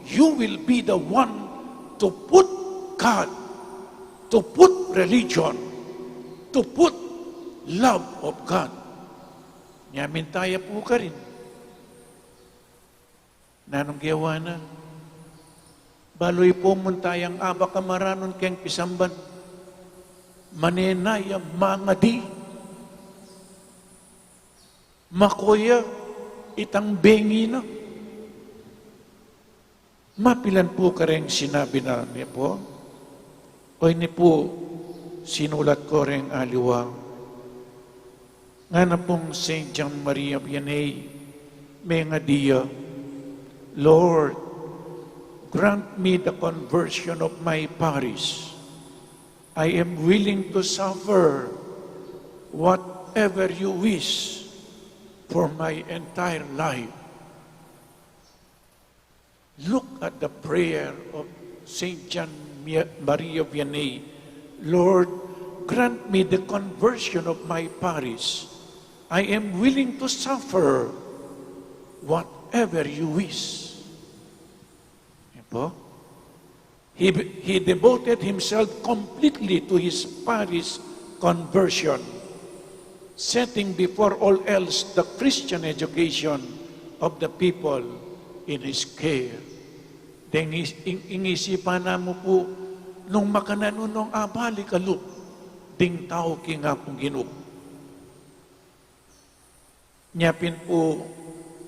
you will be the one to put God, to put religion, to put love of God. Nya minta ya pu karin. Nanung gewa na? Balu yu pu, munta yang abak a maranun keng pisamban, manenaya mangadi. Makoya itang bengi na. Mapilan pu kareng sinabi na ni pu? O ini pu sinulat ko reng aliwa. Ngana pung Saint John Maria Vianney, mengadi ya, "Lord, grant me the conversion of my parish. I am willing to suffer whatever you wish for my entire life." Look at the prayer of Saint John Mia-, Maria Vianney, "Lord, grant me the conversion of my parish. I am willing to suffer whatever you wish." Yan po. He, he devoted himself completely to his parish conversion, setting before all else the Christian education of the people in his care. Deng is-, ing, ing isipan na mu pu, nung makananu nung abalik a lub ding tau king Apung Ginu. Nya pin pu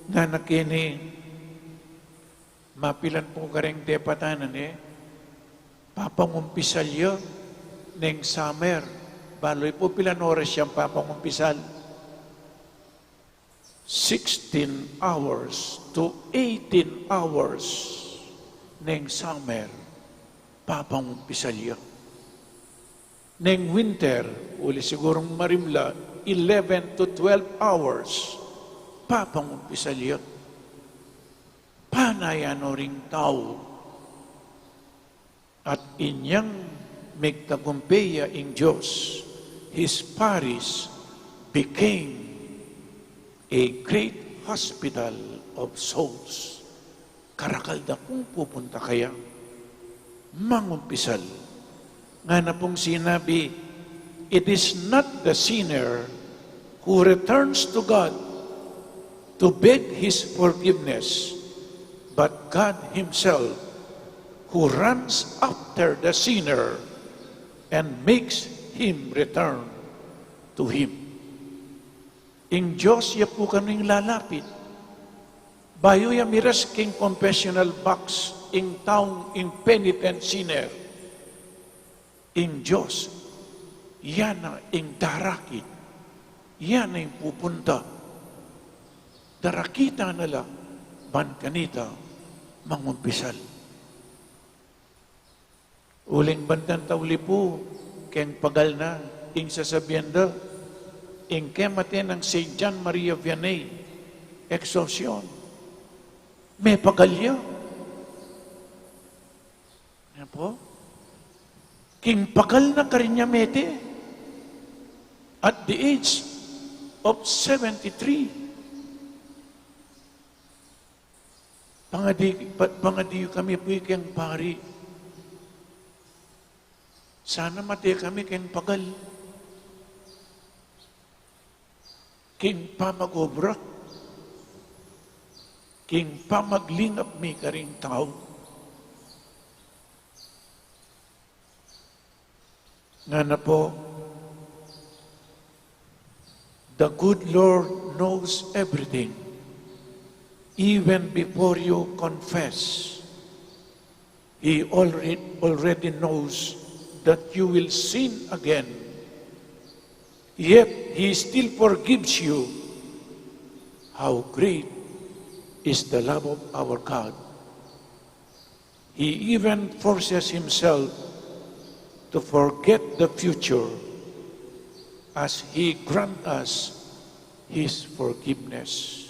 ngana keni, mapilan pu kareng tepatan na ne, papangumpisal ya neng summer. Balu yu pu pilan oras yang papangumpisal? Sixteen hours to eighteen hours neng summer, papangumpisal ya. Neng winter, uli sigurung marimla, eleven to twelve hours, papangumpisal ya. Panayan no ring tau. At inyang megtagumpe ya ing Dios, his parish became a great hospital of souls. Karakal da kung pupunta kaya, mangumpisal. Ngana pung sinabi, "It is not the sinner who returns to God to beg his forgiveness, but God himself who runs after the sinner and makes him return to him." Ing Dios ya pu kanu ing lalapit. Bayu ya miras king confessional box ing taung impenitent sinner, ing Dios, ya na ing darakit, ya na ing pupunta. Darakita na la ban kanita mangumpisal. Uling bantan tauli pu, keng pagal na, ing sasabian da, ing kemate nang Saint John Maria Vianney, Exorcion. Mepagal ya. Yan po. King pagal na karin ya mete. At the age of seventy-three. Pangadi, pa-, pangadi kami pu keng pari. Sana mate kami keng pagal. King pamag-obra. King pamaglingap mi karing tau. Ngana po, the good Lord knows everything. Even before you confess, He already, already knows that you will sin again. Yet He still forgives you. How great is the love of our God! He even forces himself to forget the future as he grant us his forgiveness.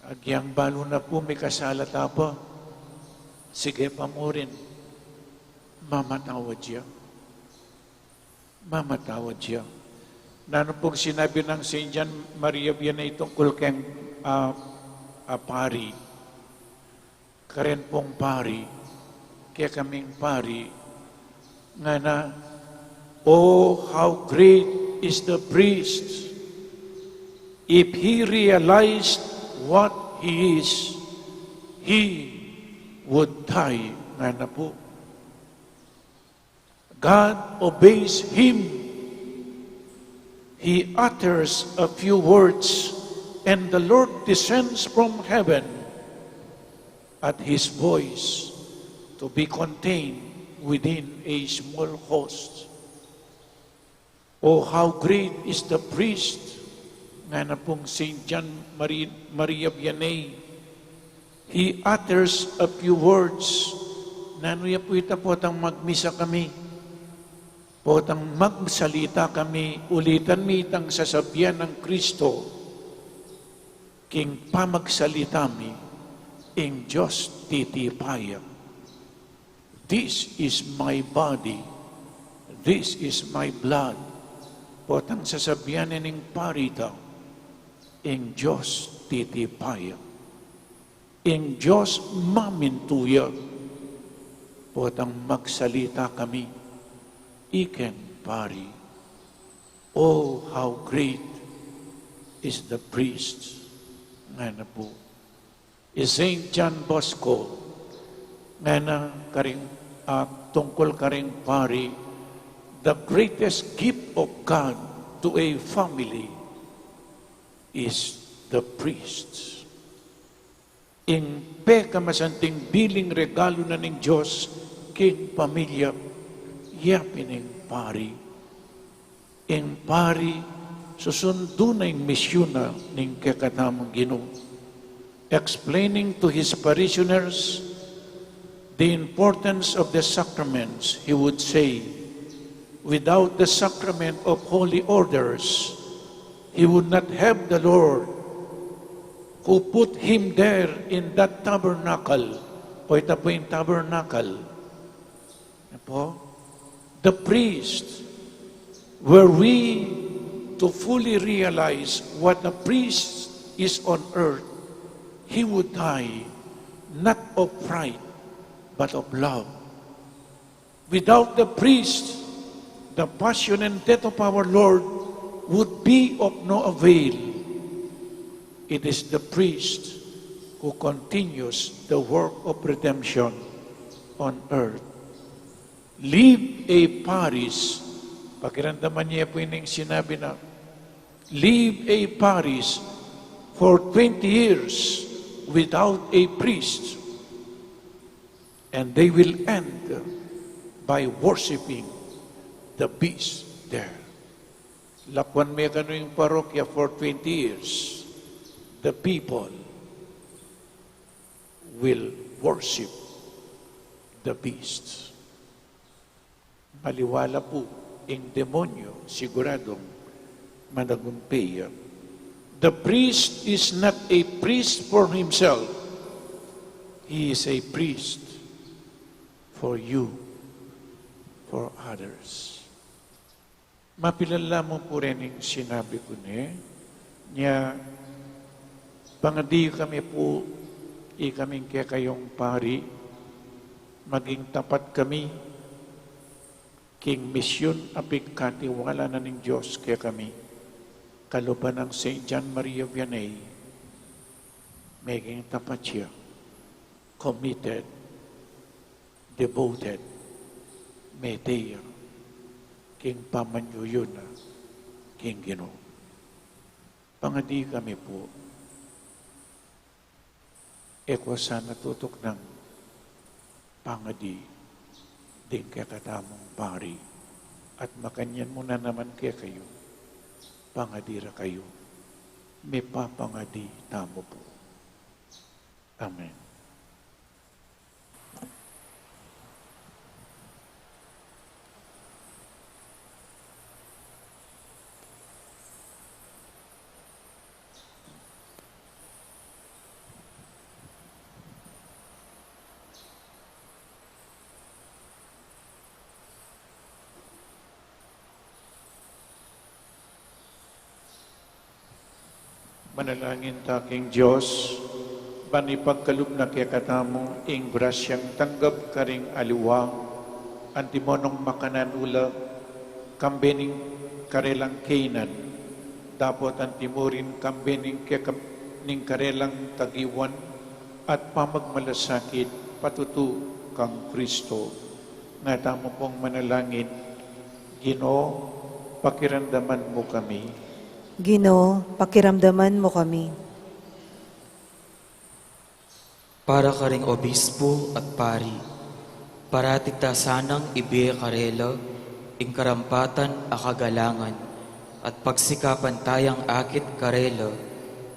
Agyang balu na pu mikasala ta pa, sige pa mu rin, mamatawad ya. Mamatawad ya. Nanu pung sinabi nang Saint John Maria Vianney tungkul keng, ah, ah, pari? Karen pung pari, kekaming pari, ngana, "Oh, how great is the priest! If he realized what he is, he would die," ngana pu. God obeys him. He utters a few words, and the Lord descends from heaven at his voice, to be contained within a small host. "Oh, how great is the priest!" ngana pung Saint John Mari-, Maria Vianney. "He utters a few words." Nanu ya pu ita? Potang magmisa kami, potang magsalita kami, ulitan mi itang sasabian nang Kristo, "King pamagsalita mi, ing Dios titipa ya. This is my body, this is my blood." Potang sasabian ne ning pari ita, ing Dios titipa ya, ing Dios mamintu ya. Potang magsalita kami, ikeng pari, "Oh, how great is the priest!" ngana pu. I Saint John Bosco, ngana karing, ah, tungkul karing pari, "The greatest gift of God to a family is the priest." Ing pekamasanting biling regalu na ning Dios king pamilya, ya pin ing pari. Ing pari, susundu na ing misyun na ning kekatamung Ginu. Explaining to his parishioners the importance of the sacraments, he would say, "Without the sacrament of holy orders, he would not have the Lord who put him there in that tabernacle." O ita pu ing tabernacle. Apo? The priest, were we to fully realize what a priest is on earth, he would die not of fright, but of love. Without the priest, the passion and death of our Lord would be of no avail. It is the priest who continues the work of redemption on earth. Leave a parish. Pakiramdaman ye pu ining sinabi na, "Leave a parish for twenty years without a priest, and they will end by worshiping the beast there." Lakuan me kanu ing parokya for twenty years, the people will worship the beast. Maliwala pu, ing demonyo siguradung managumpe ya. The priest is not a priest for himself. He is a priest for you, for others. Mapilan la mu pu rening sinabi ku ne, nya pangadi kami pu, ikaming kekayung pari, maging tapat kami king misyun a pigkatiwala na ning Dios kekami, kalupa nang Saint John Maria Vianney, meging tapat ya, committed, devoted, mete ya king pamanyuyu na king Ginu. Pangadi kami pu. E ko sana tutuknang pangadi ding kekatamung pari, at makanyan mu na naman kekayu, pangadi ra kayu. Mipapangadi tamu pu. Amen. Manalangin ta king Dios, Ban ipagkalub na kekatamu ing grasyang tanggap karing aliwa, antimo nong makananu la, kambe ning karelang kainan, dapot antimo rin kambe ning keka-, ning karelang tagiwan at pamagmalasakit patutu kang Kristo. Nga tamu pong manalangin, Ginu, pakiramdaman mu kami. Ginu, pakiramdaman mu kami. Para karing obispo at pari, parati ta sanang ibie karela ing karampatan a kagalangan at pagsikapan tayang akit karela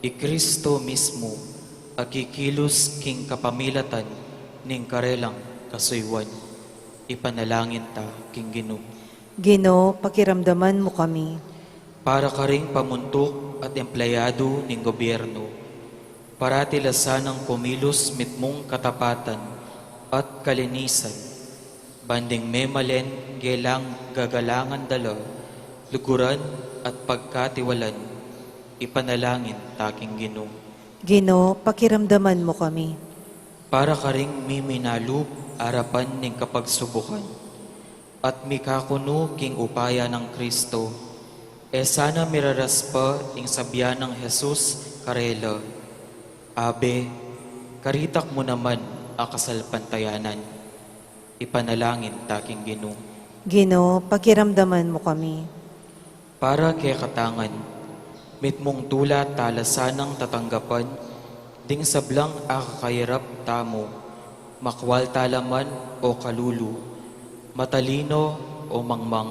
i Kristo mismu a kikilus king kapamilatan ning karelang kasuyuan. Ipanalangin ta king Ginu. Ginu, pakiramdaman mu kami. Para karing pamuntuk at empleyadu ning gobyerno, parati la sanang kumilus mitmung katapatan at kalinisan, ban ding memalen gelang gagalangan da la, luguran at pagkatiwalan. Ipanalangin ta king Ginu. Ginu, pakiramdaman mu kami. Para karing miminalub arapan ning kapagsubukan at mikakunu king upaya nang Kristo, e sana miraras pa ing sabian nang Jesus karela, Abe, karitak mu naman a kasalpantayanan. Ipanalangin ta king Ginu. Ginu, pakiramdaman mu kami. Para kekatang ngan, mitmung tula ta la sanang tatanggapan ding sablang akakayarap tamu, makwal ta la man o kalulu, matalino o mangmang.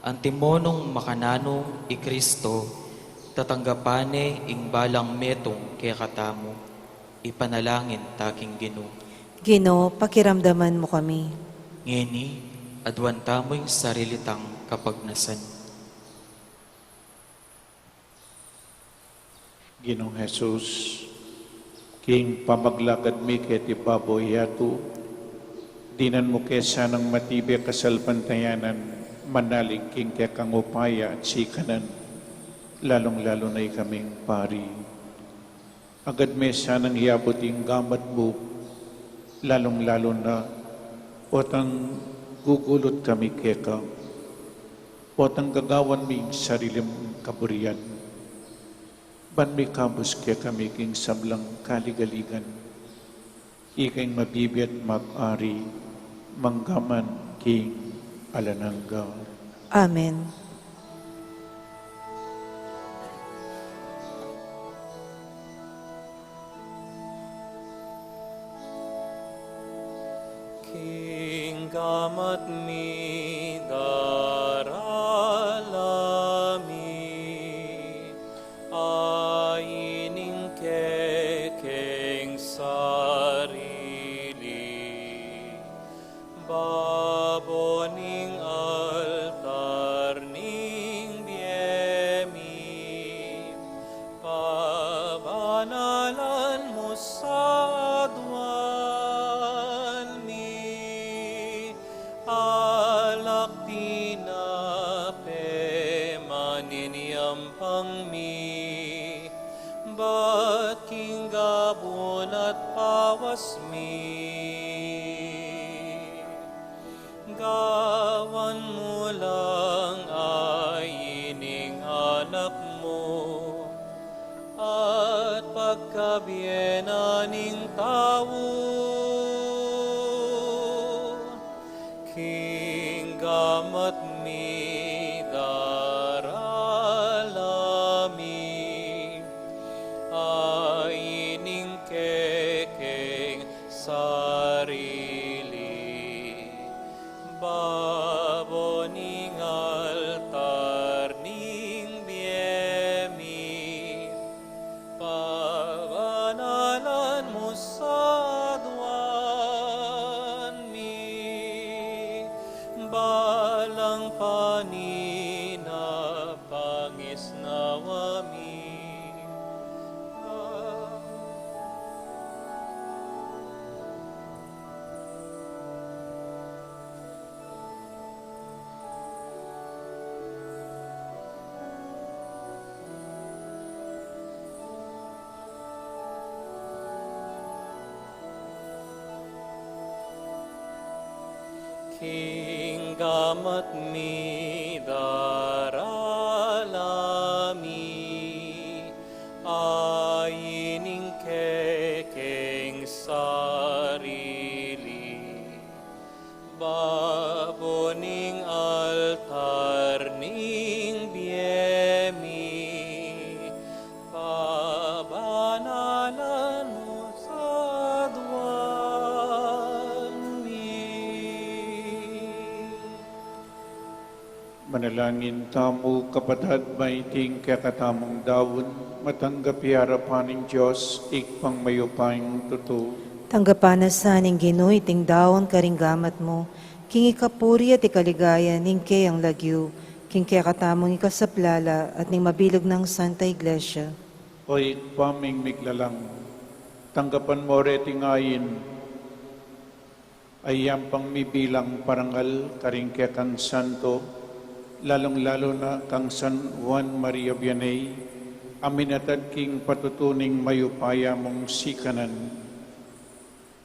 Antimo nung makananu i Kristo, tatanggapan ne ing balang metung kekatamu. Ipanalangin ta king Ginu. Ginu, pakiramdaman mu kami. Ngeni, aduan tamu ing sarili tang kapagnasan. Ginung Jesus, king pamaglakad mi keti babo yatu, dinan mu ke sanang matibe kasalpantayanan manalig king kekang upaya at sikanan, lalung-lalu na ikaming pari. Agad me sanang iabut ing gamat mu, lalung-lalu na potang gugulut kami keka, potang gagawan mi ing sarili mung kaburian, ban mikabus kekami king sablang kaligaligan. Ika ing mabibie at mag-ari, mangga man king alang angga. Amen. King gamat mi, darala mi, a ining kekeng sarili, babo ning altar ning bie mi, pabanalan mu sa aduan mi, alak tinape maninyampang mi, bat king gabun at pawas mi. Gawan mu lang a ining anak mu, at pagkabie na ning tau, king gamat mi, darala mi, a ining kekeng sarili, babo ning altar ning bie mi, pabanalan mu sa aduan mi, balang panina pangisnawa mi. King gamat mi darala mi, ain ing kekeng sarili, babo ning altar ning bie mi, pabanalan mu sa aduan mi. Manalangin tamu, kapatad, ba iting kekatamung daun, matanggap ya king arapan ning Dios, Ibpang mayupayang tutu. Tanggapan na sa ning Ginu iting daun karing gamat mu, king ikapuri at ikaligaya ning keyang lagyu, king kekatamung ikasaplala at ning mabilug nang Santa Iglesia. O Ibpa ming miglalang, tanggapan mu reting ain, a yampang mi bilang parangal karing kekang santo, lalung-lalu na kang San Juan Maria Vianney, a minatad king patutu ning mayupaya mung sikanan.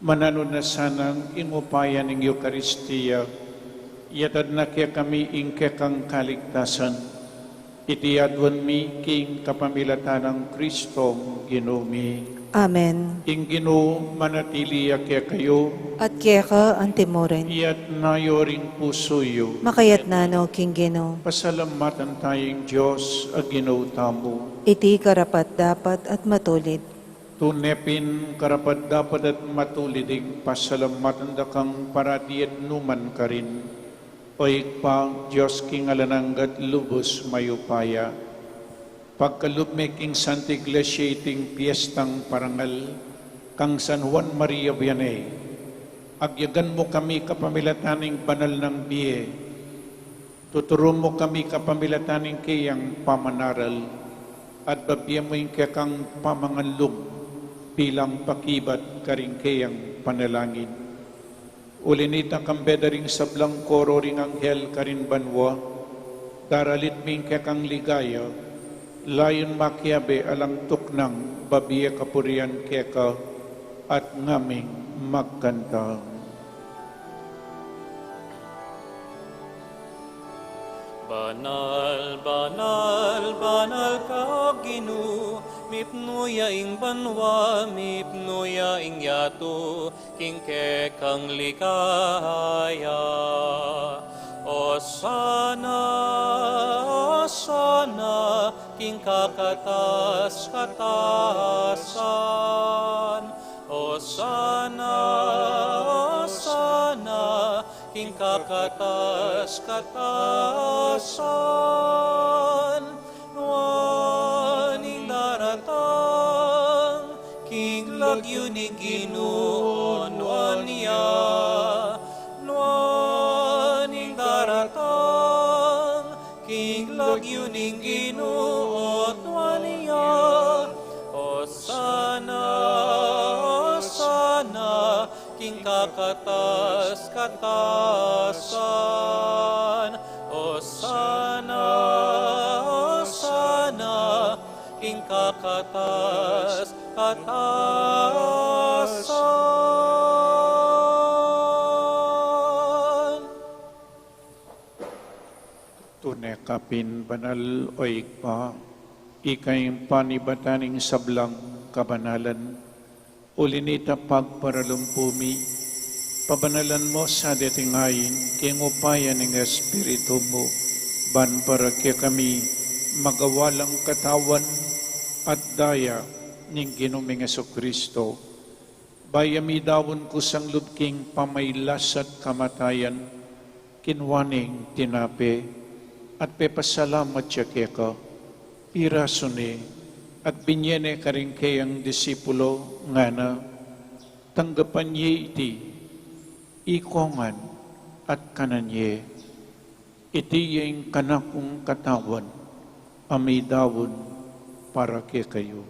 Mananu na sanang ing upaya ning Eukaristia, yatad na kekami ing kekang kaligtasan. Iti aduan mi king kapamilatan nang Kristong Ginu mi. Amen. Ing Ginu manatili ya kekayu. At keka antimurin. Iyatas yu ring pusu yu. Makayatas no king Ginu. Pasalamatan taya ing Dios a Ginu tamu. Iti karapat-dapat at matulid. Tune pin karapat-dapat at matulid ing pasalamatan da kang parati at nukarin man, O Ibpa, Dios king alang angga at lubus mayupaya. Pagkalub me king Santa Iglesia iting piestang parangal kang San Juan Maria Vianney. Agyagan mu kami kapamilatan ning banal nang bie. Tuturu mu kami kapamilatan ning keyang pamanaral, at babie mu ing kekang pamanganlung bilang pakibat karing keyang panalangin. Uli nita, kambe da ring sablang koro ring anghel karin banua, daralit mi ing kekang ligaya, layun makiabe alang tuknang babie kapurian keka, at ngaming magkanta. Banal, banal, banal ka, Ginu, mipnu ya ing banua, mipnu ya ing yatu, king kekang ligaya. Osana, Osana, king kakatas-katasan. Osana, Osana, king kakatas-katasan. Nuan ing daratang king lagyu ning Ginu, o nuan ya. Nuan ing daratang king lagyu ning Ginu, o nuan ya. Osana, Osana, king kakatas-katasan. Osana, Osana, king kakatas-katasan. Tune ka pin banal, o Ibpa, ika ing panibatan ning sablang kabanalan. Uli nita, pagparalumpu mi, pabanalan mu sa deting ain king upaya ning Espiritu mu, ban para kekami magawa lang katawan at daya ning Ginu ming Jesucristo. Bayu ya midaun kusang lub king pamailas at kamatayan, kinua ne ing tinape, at pepasalamat ya keka, pirasu ne, at binie ne karing keyang disipulo, ngana: Tanggapan ye iti, ikongan, at kanan ye. Iti ya ing kanakung katawan, a midaun para kekayu.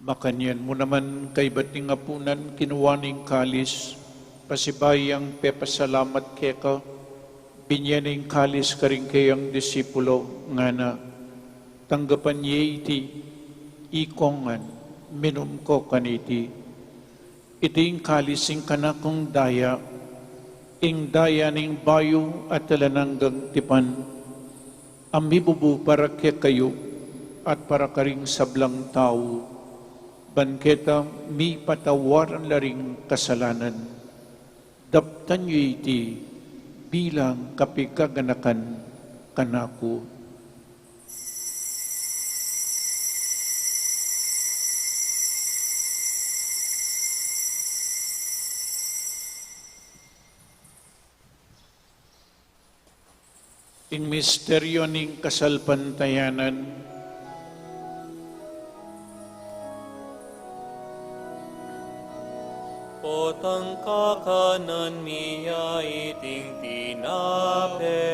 Makanyan mu naman, kaybat ning apunan, kinua ne ing kalis, pasibayu yang pepasalamat keka, Binie ne ing kalis karing kayang disipulo, ngana: Tanggapan ye iti, ikong ngan, minum ko kaniti. Iti ing kalis ning kanakung daya, ing daya ning bayu at alang anggang tipan, a mibubu para kekayu at para karing sablang tau, ban keta mipatawaran la ring kasalanan. Daptan yu iti bilang kapigaganakan kanaku. Ing misteryo ning kasalpantayanan. Potang kakanan mi ya iting tinape,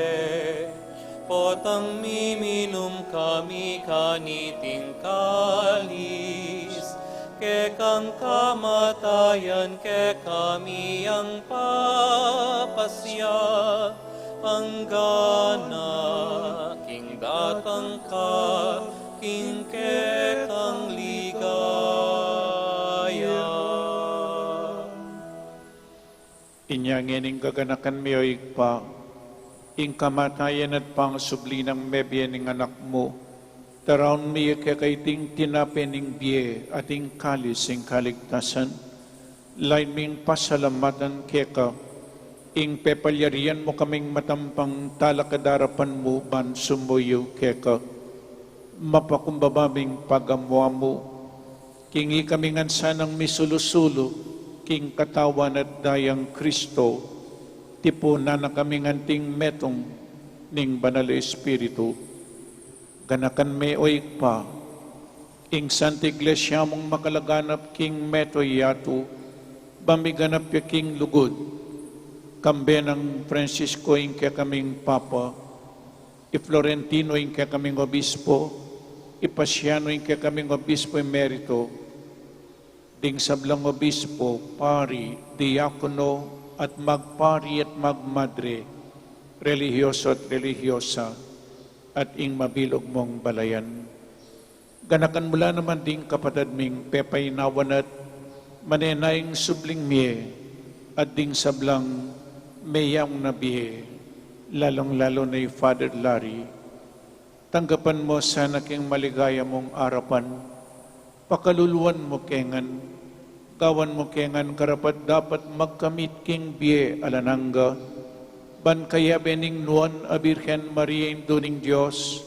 potang miminum kami kaniting kalis, kekang kamatayan kekami yang papasya, anggana king datang ka king kekang ligaya. Inya ngening gaganakan mi, o Ibpa, ing kamatayan at pangasubli nang mebie ning Anak mu, taraun mi keka iting tinape ning bie at ing kalis ning kaligtasan. Lain ming pasalamatan keka ing pepalyarian mu kaming matampang talakad king arapan mu ban sumuyu keka. Mapakumbaba ming pagamu-amu king ikami ngan sanang misulu-sulu king katawan at dayang Kristo, tipunan na kami ngan anting metung ning Banal a Espiritu. Ganakan me, o Ibpa, ing Santa Iglesia mung makalaganap king mabilug a yatu, ban miganap ya king lugud, kambe nang Francisco ing kekaming Papa, i Florentino ing kekaming Obispo, i Paciano ing kekaming Obispo Emerito, ding sablang obispo, pari, diakono, at magpari at magmadre, relihiyoso at relihiyosa, at ing mabilug mung balayan. Ganakan mu la naman ding kapatad ming pepainawan at manenayang subling mie, at ding sablang meyaung na bie, lalung-lalu na i Father Larry. Tanggapan mu sana king maligaya mung arapan, pakaluluan mu ke ngan, gawan mu ke ngan karapat-dapat magkamit king bie alang angga, ban kayabe ning Nuan a Birhen Maria, Indu ning Dios,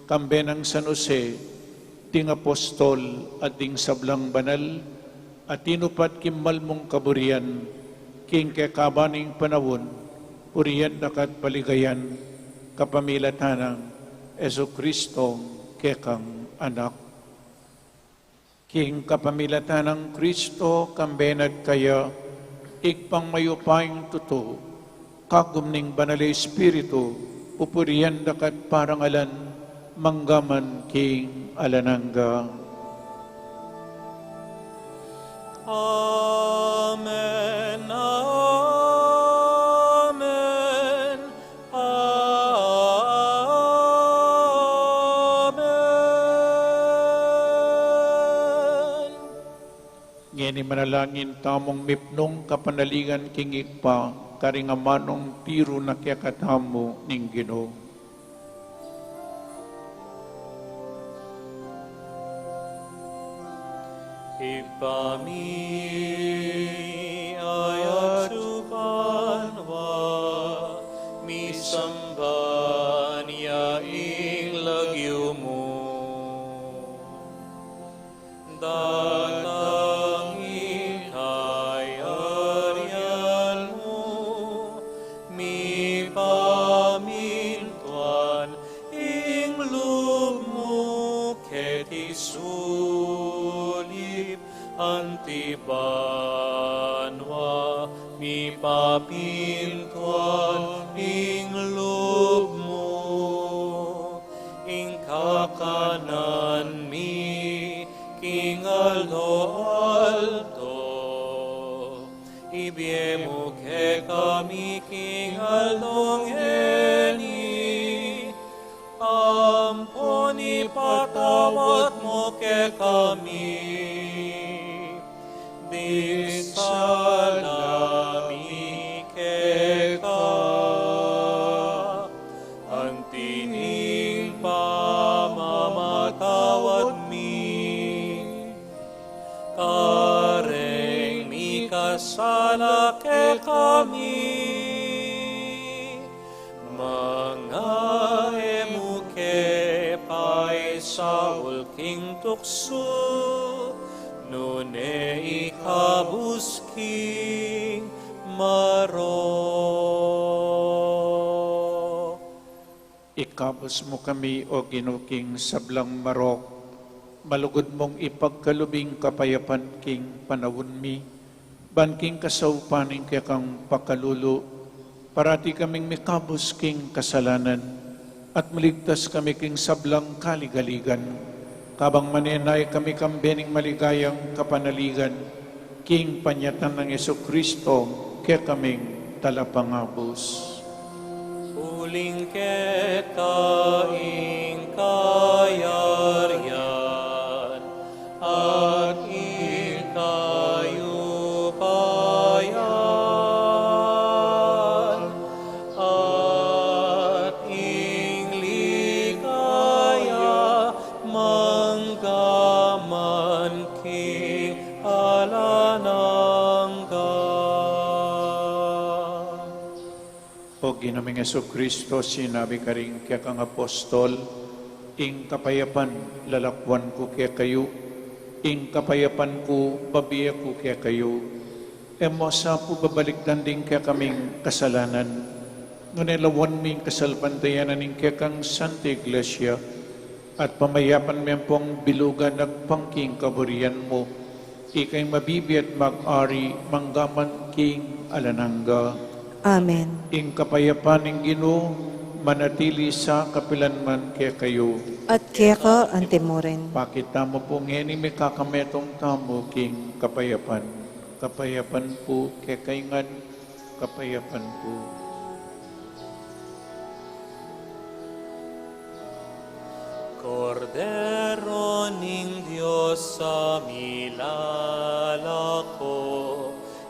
kambe nang San Jose, ding apostol at ding sablang banal a tinupad king mal mung kaburian, king kekaban ning panaun, purian da ka at paligayan, kapamilatan nang Jesucristo kekang Anak. King kapamilatan nang Kristo, kambe na at kaya, Ibpang mayupayang tutu, kagum ning Banal a Espiritu, pupurian da ka at parangalan, mangga man king alang angga. Amen, amen, amen. Ngeni manalangin tamung mipnung kapanaligan king Ibpa, karing amanung tiru na kekatamu ning Ginu. Ibpa mi, atsu ka banua, misamban ya ing lagyu mu. Datang ing kayarian mu, mipamintuan ing lub mu keti sulip anti banua, mipamintuan ing lub mu. Ing kakanan mi king aldo-aldo, ibie mu kekami king aldo ngeni. mi, ding sala mi keka, anti ning pamamatawad mi kareng mikasala kekami, manga e mu ke paisaul king tuksu, nune ikabus king marok. Ikabus mu kami, O Ginu, king sablang marok, malugud mung ipagkalub ing kapayapan king panaun mi, ban king kasaupan ning kekang pakalulu, parati kaming mikabus king kasalanan, at maligtas kami king sablang kaligaligan, kabang manenaya kami kambe ning maligayang kapanaligan, king panyatang nang Jesucristo, kekaming Talapangabus. Uling keka ing kayarian, at ing kayupayan, at ing ligaya, mangga man king alang angga. O Ginu ming Jesucristo, sinabi karing kekang apostol, ing kapayapan lalakwan ku kekayu, ing kapayapan ku babie ku kekayu. E mu sa pu babalikdan ding kekaming kasalanan, nune lawan mu ing kasalpantayanan ning kekang Santa Iglesia, at pamayapan me ampong bilugan agpang king kaburian mu, ika ing mabibie at mag-ari mangga man king alang angga. Amen. Ing kapayapan ning Ginu manatili sa kapilan man kekayu. At keka anti mu rin. Pakit tamu pu ngeni ing mikakametung tamu king kapayapan. Kapayapan pu kekayu ngan, kapayapan pu. Kordero ning Dios a milalako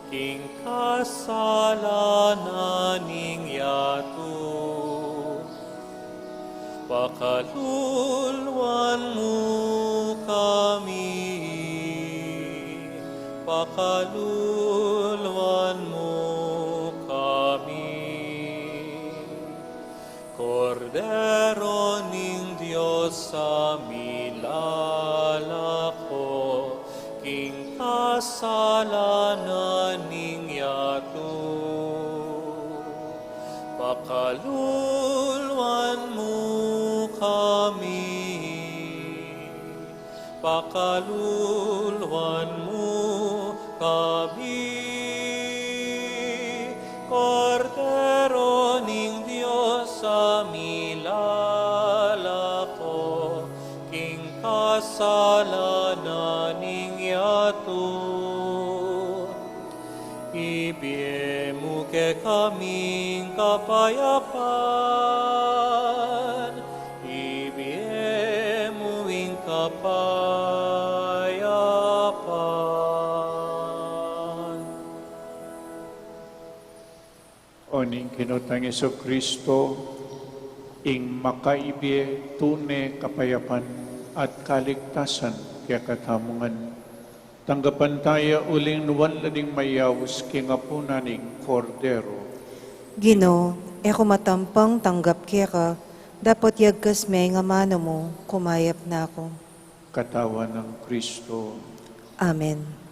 king kasalanan ning yatu, pakaluluan mu kami, pakaluluan mu kami. Kordero ning Dios a milalako king kasalanan ning yatu, pakaluluan mu kami, pakaluluan mu kami. Kordero ning Dios a milalako king kasalanan ning yatu, ibie mu kekaming kapayapan, ibie mu ing kapayapan. O ning Ginu tang Jesucristo, ing makaibie tune kapayapan at kaligtasan kekatamu ngan, tanggapan taya uling nuan la ding mayaus king apunan ning Kordero. Ginu, e ku matampang tanggap keka, dapot yagkas me ing amanu mu, kumayap na ku. Katawan nang Kristo. Amen.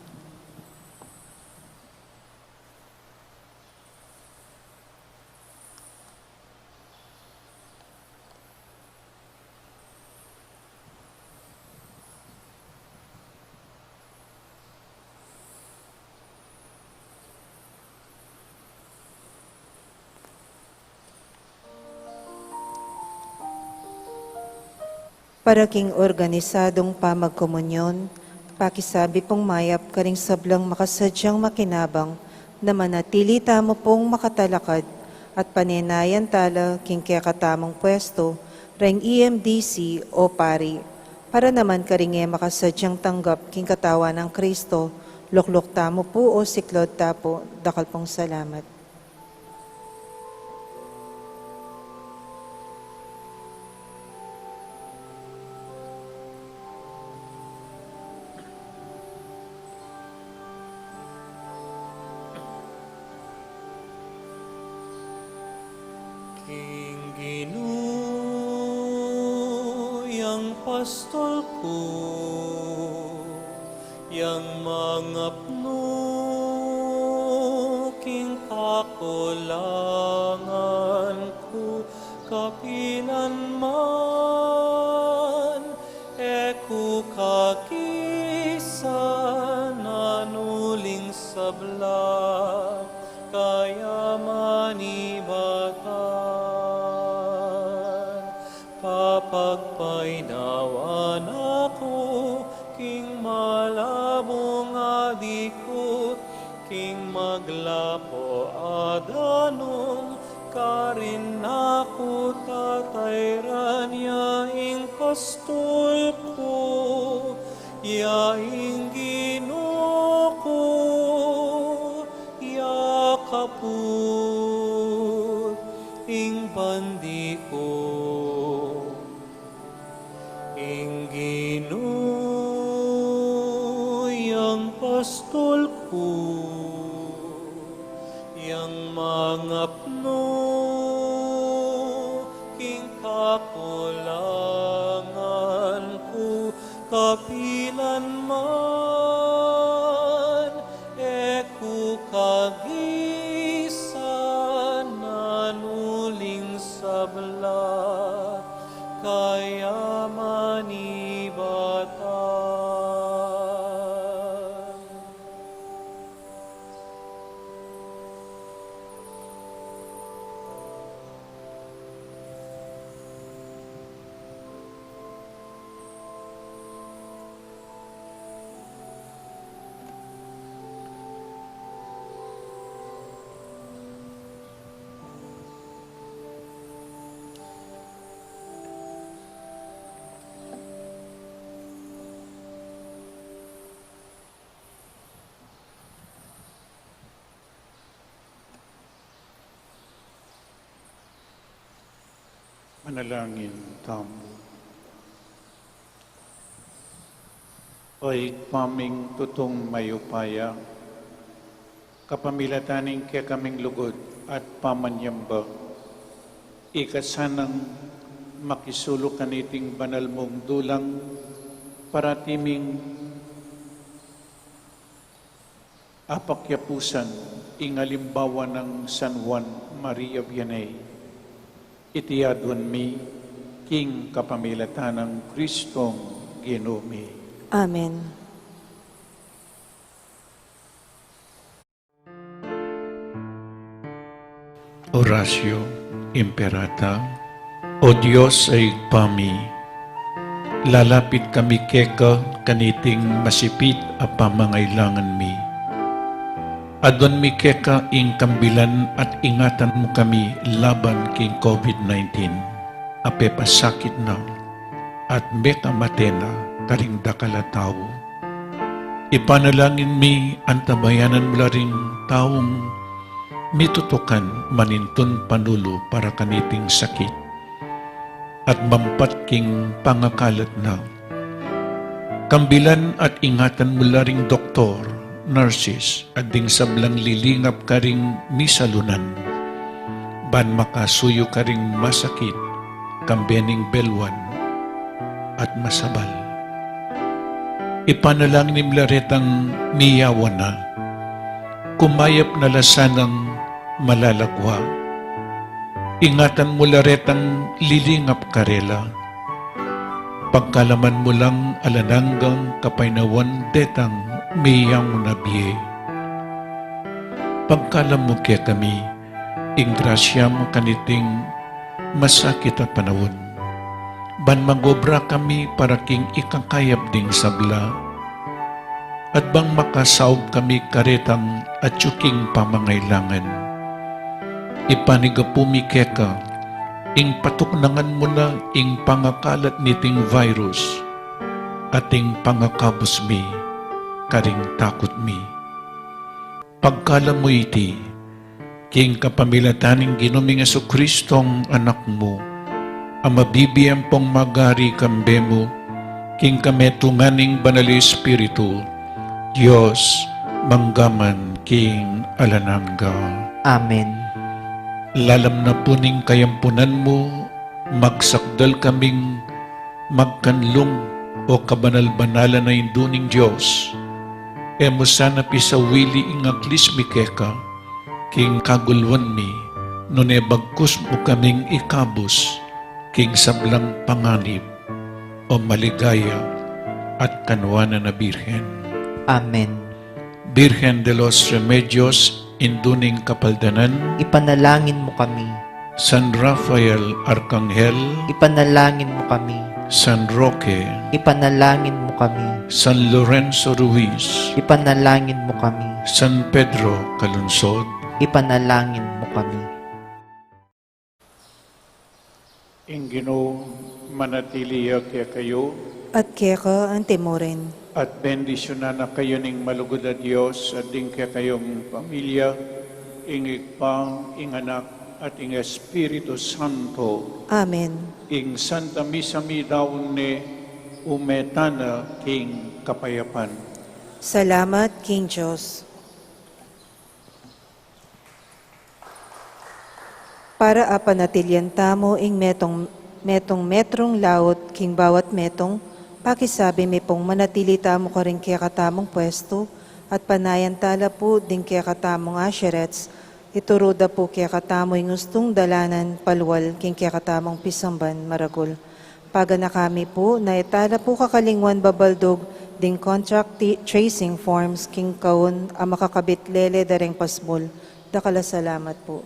Para king organisadong pamagkomunyon, pakisabi pung mayap karing sablang makasadyang makinabang na manatili tamu pung makatalakad at panenayan tala king kekatamung pwestu reng E M D C o pari. Para naman karing e makasadyang tanggap king katawan nang Kristo, lukluk tamu pu o siklaud ta pu, dakal pung salamat. King Ginu yang pastul ku, yang mangapnu king kakulangan ku, kapilan man e ku kagisan, nanu ling sabla, kayaman ibatan. Papagpaynawan aku king malabung adi ku, king maglapo a danum, karin na ku tatayran ya ing pastul ku, ya ing Ginu ku, ya kaput ing bandi ku. Ing Ginu yang pastul ku, yang mangapnu king kakulangan ku, kapilan man e ku kagisan, nanu ling sabla, kayaman ibatan. Manalangin tamu. O Ibpa ming tutung mayupaya, kapamilatan ning kekaming lugud at pamanyamba, ika sanang makisuluk kaniting banal mung dulang, parati ming apakyapusan ing alimbawa nang San Juan Maria Vianney. Iti aduan mi king kapamilatan nang Kristong Ginu mi. Amen. Oratio Imperata. O Dios a Ibpa mi, lalapit kami keka kaniting masipit a pamangailangan mi. Aduan mi keka ing kambilan at ingatan mu kami laban king COVID nineteen a pepasakit na at mekamate na karing dakal a tau. Ipanalangin mi, antabayanan mu la ring taung mitutukan manintun panulu para kaniting sakit at mampat king pangakalat na. Kambilan at ingatan mu la ring doktor, nurses, at ding sablang lilingap karing misalunan, ban makasuyu karing masakit, kambe ning belwan at masabal. Ipanalangin mu la retang miyawan na, kumayap na la sanang malalagua. Ingatan mu la retang lilingap karela. Pagkaluban mu lang alang anggang kapaynawan detang miyangu na bie. Pagkaluban mu kekami ing grasya mu kaniting masakit a panaun, ban mag-obra kami para king ikakayap ding sabla, at bang makasaup kami karetang atyu king pamangailangan. Ipanyawad mi keka ing patuknangan mu na ing pangakalat niting virus, at ing pangakabus mi karing takut mi. Pagkalub mu iti, king kapamilatan ning Ginu ming Jesukristong Anak mu, a mabibie ampong magari kambe mu, king kametungan ning Banal Espiritu, Dios, mangga man king alang angga. Amen. Lalam na pu ning kayampunan mu, magsakdal kaming magkanlung o kabanal-banalan a Indu ning Dios. E mu sana pisawili ing aklis mi keka king kaguluan mi, nune bagkus mu kaming ikabus king sablang panganib, o maligaya at kanuanan a Birhen. Amen. Birhen de los Remedios, Indu ning Kapaldanan, ipanalangin mu kami. San Rafael Arkanghel, ipanalangin mu kami. San Roque, ipanalangin mu kami. San Lorenzo Ruiz, ipanalangin mu kami. San Pedro Calungsod, ipanalangin mu kami. Ing Ginu manatili ya kekayu. At keka antimurin. At bendisyunan na kayu ning malugud a Dios, at ding kekayung pamilya, ing Ibpa, ing Anak, at ing Espiritu Santo. Amen. Ing Santa Misa mi daun ne, ume tana king kapayapan. Salamat king Dios. Para apanatilian tamu ing metung, metung metrung laut king bawat metung, pakisabi mi pung manatili tamu karing kekatamung pwestu, at panayan tala pu ding kekatamung usherettes, ituru da pu kekatamu ing ustung dalanan palual king kekatamung pisamban maragul. Paganaka mi pu, na e tala pu kakalingwan babaldug ding contact ti-, tracing forms king kaun a makakabit lele da reng pasmul. Dakal a salamat pu.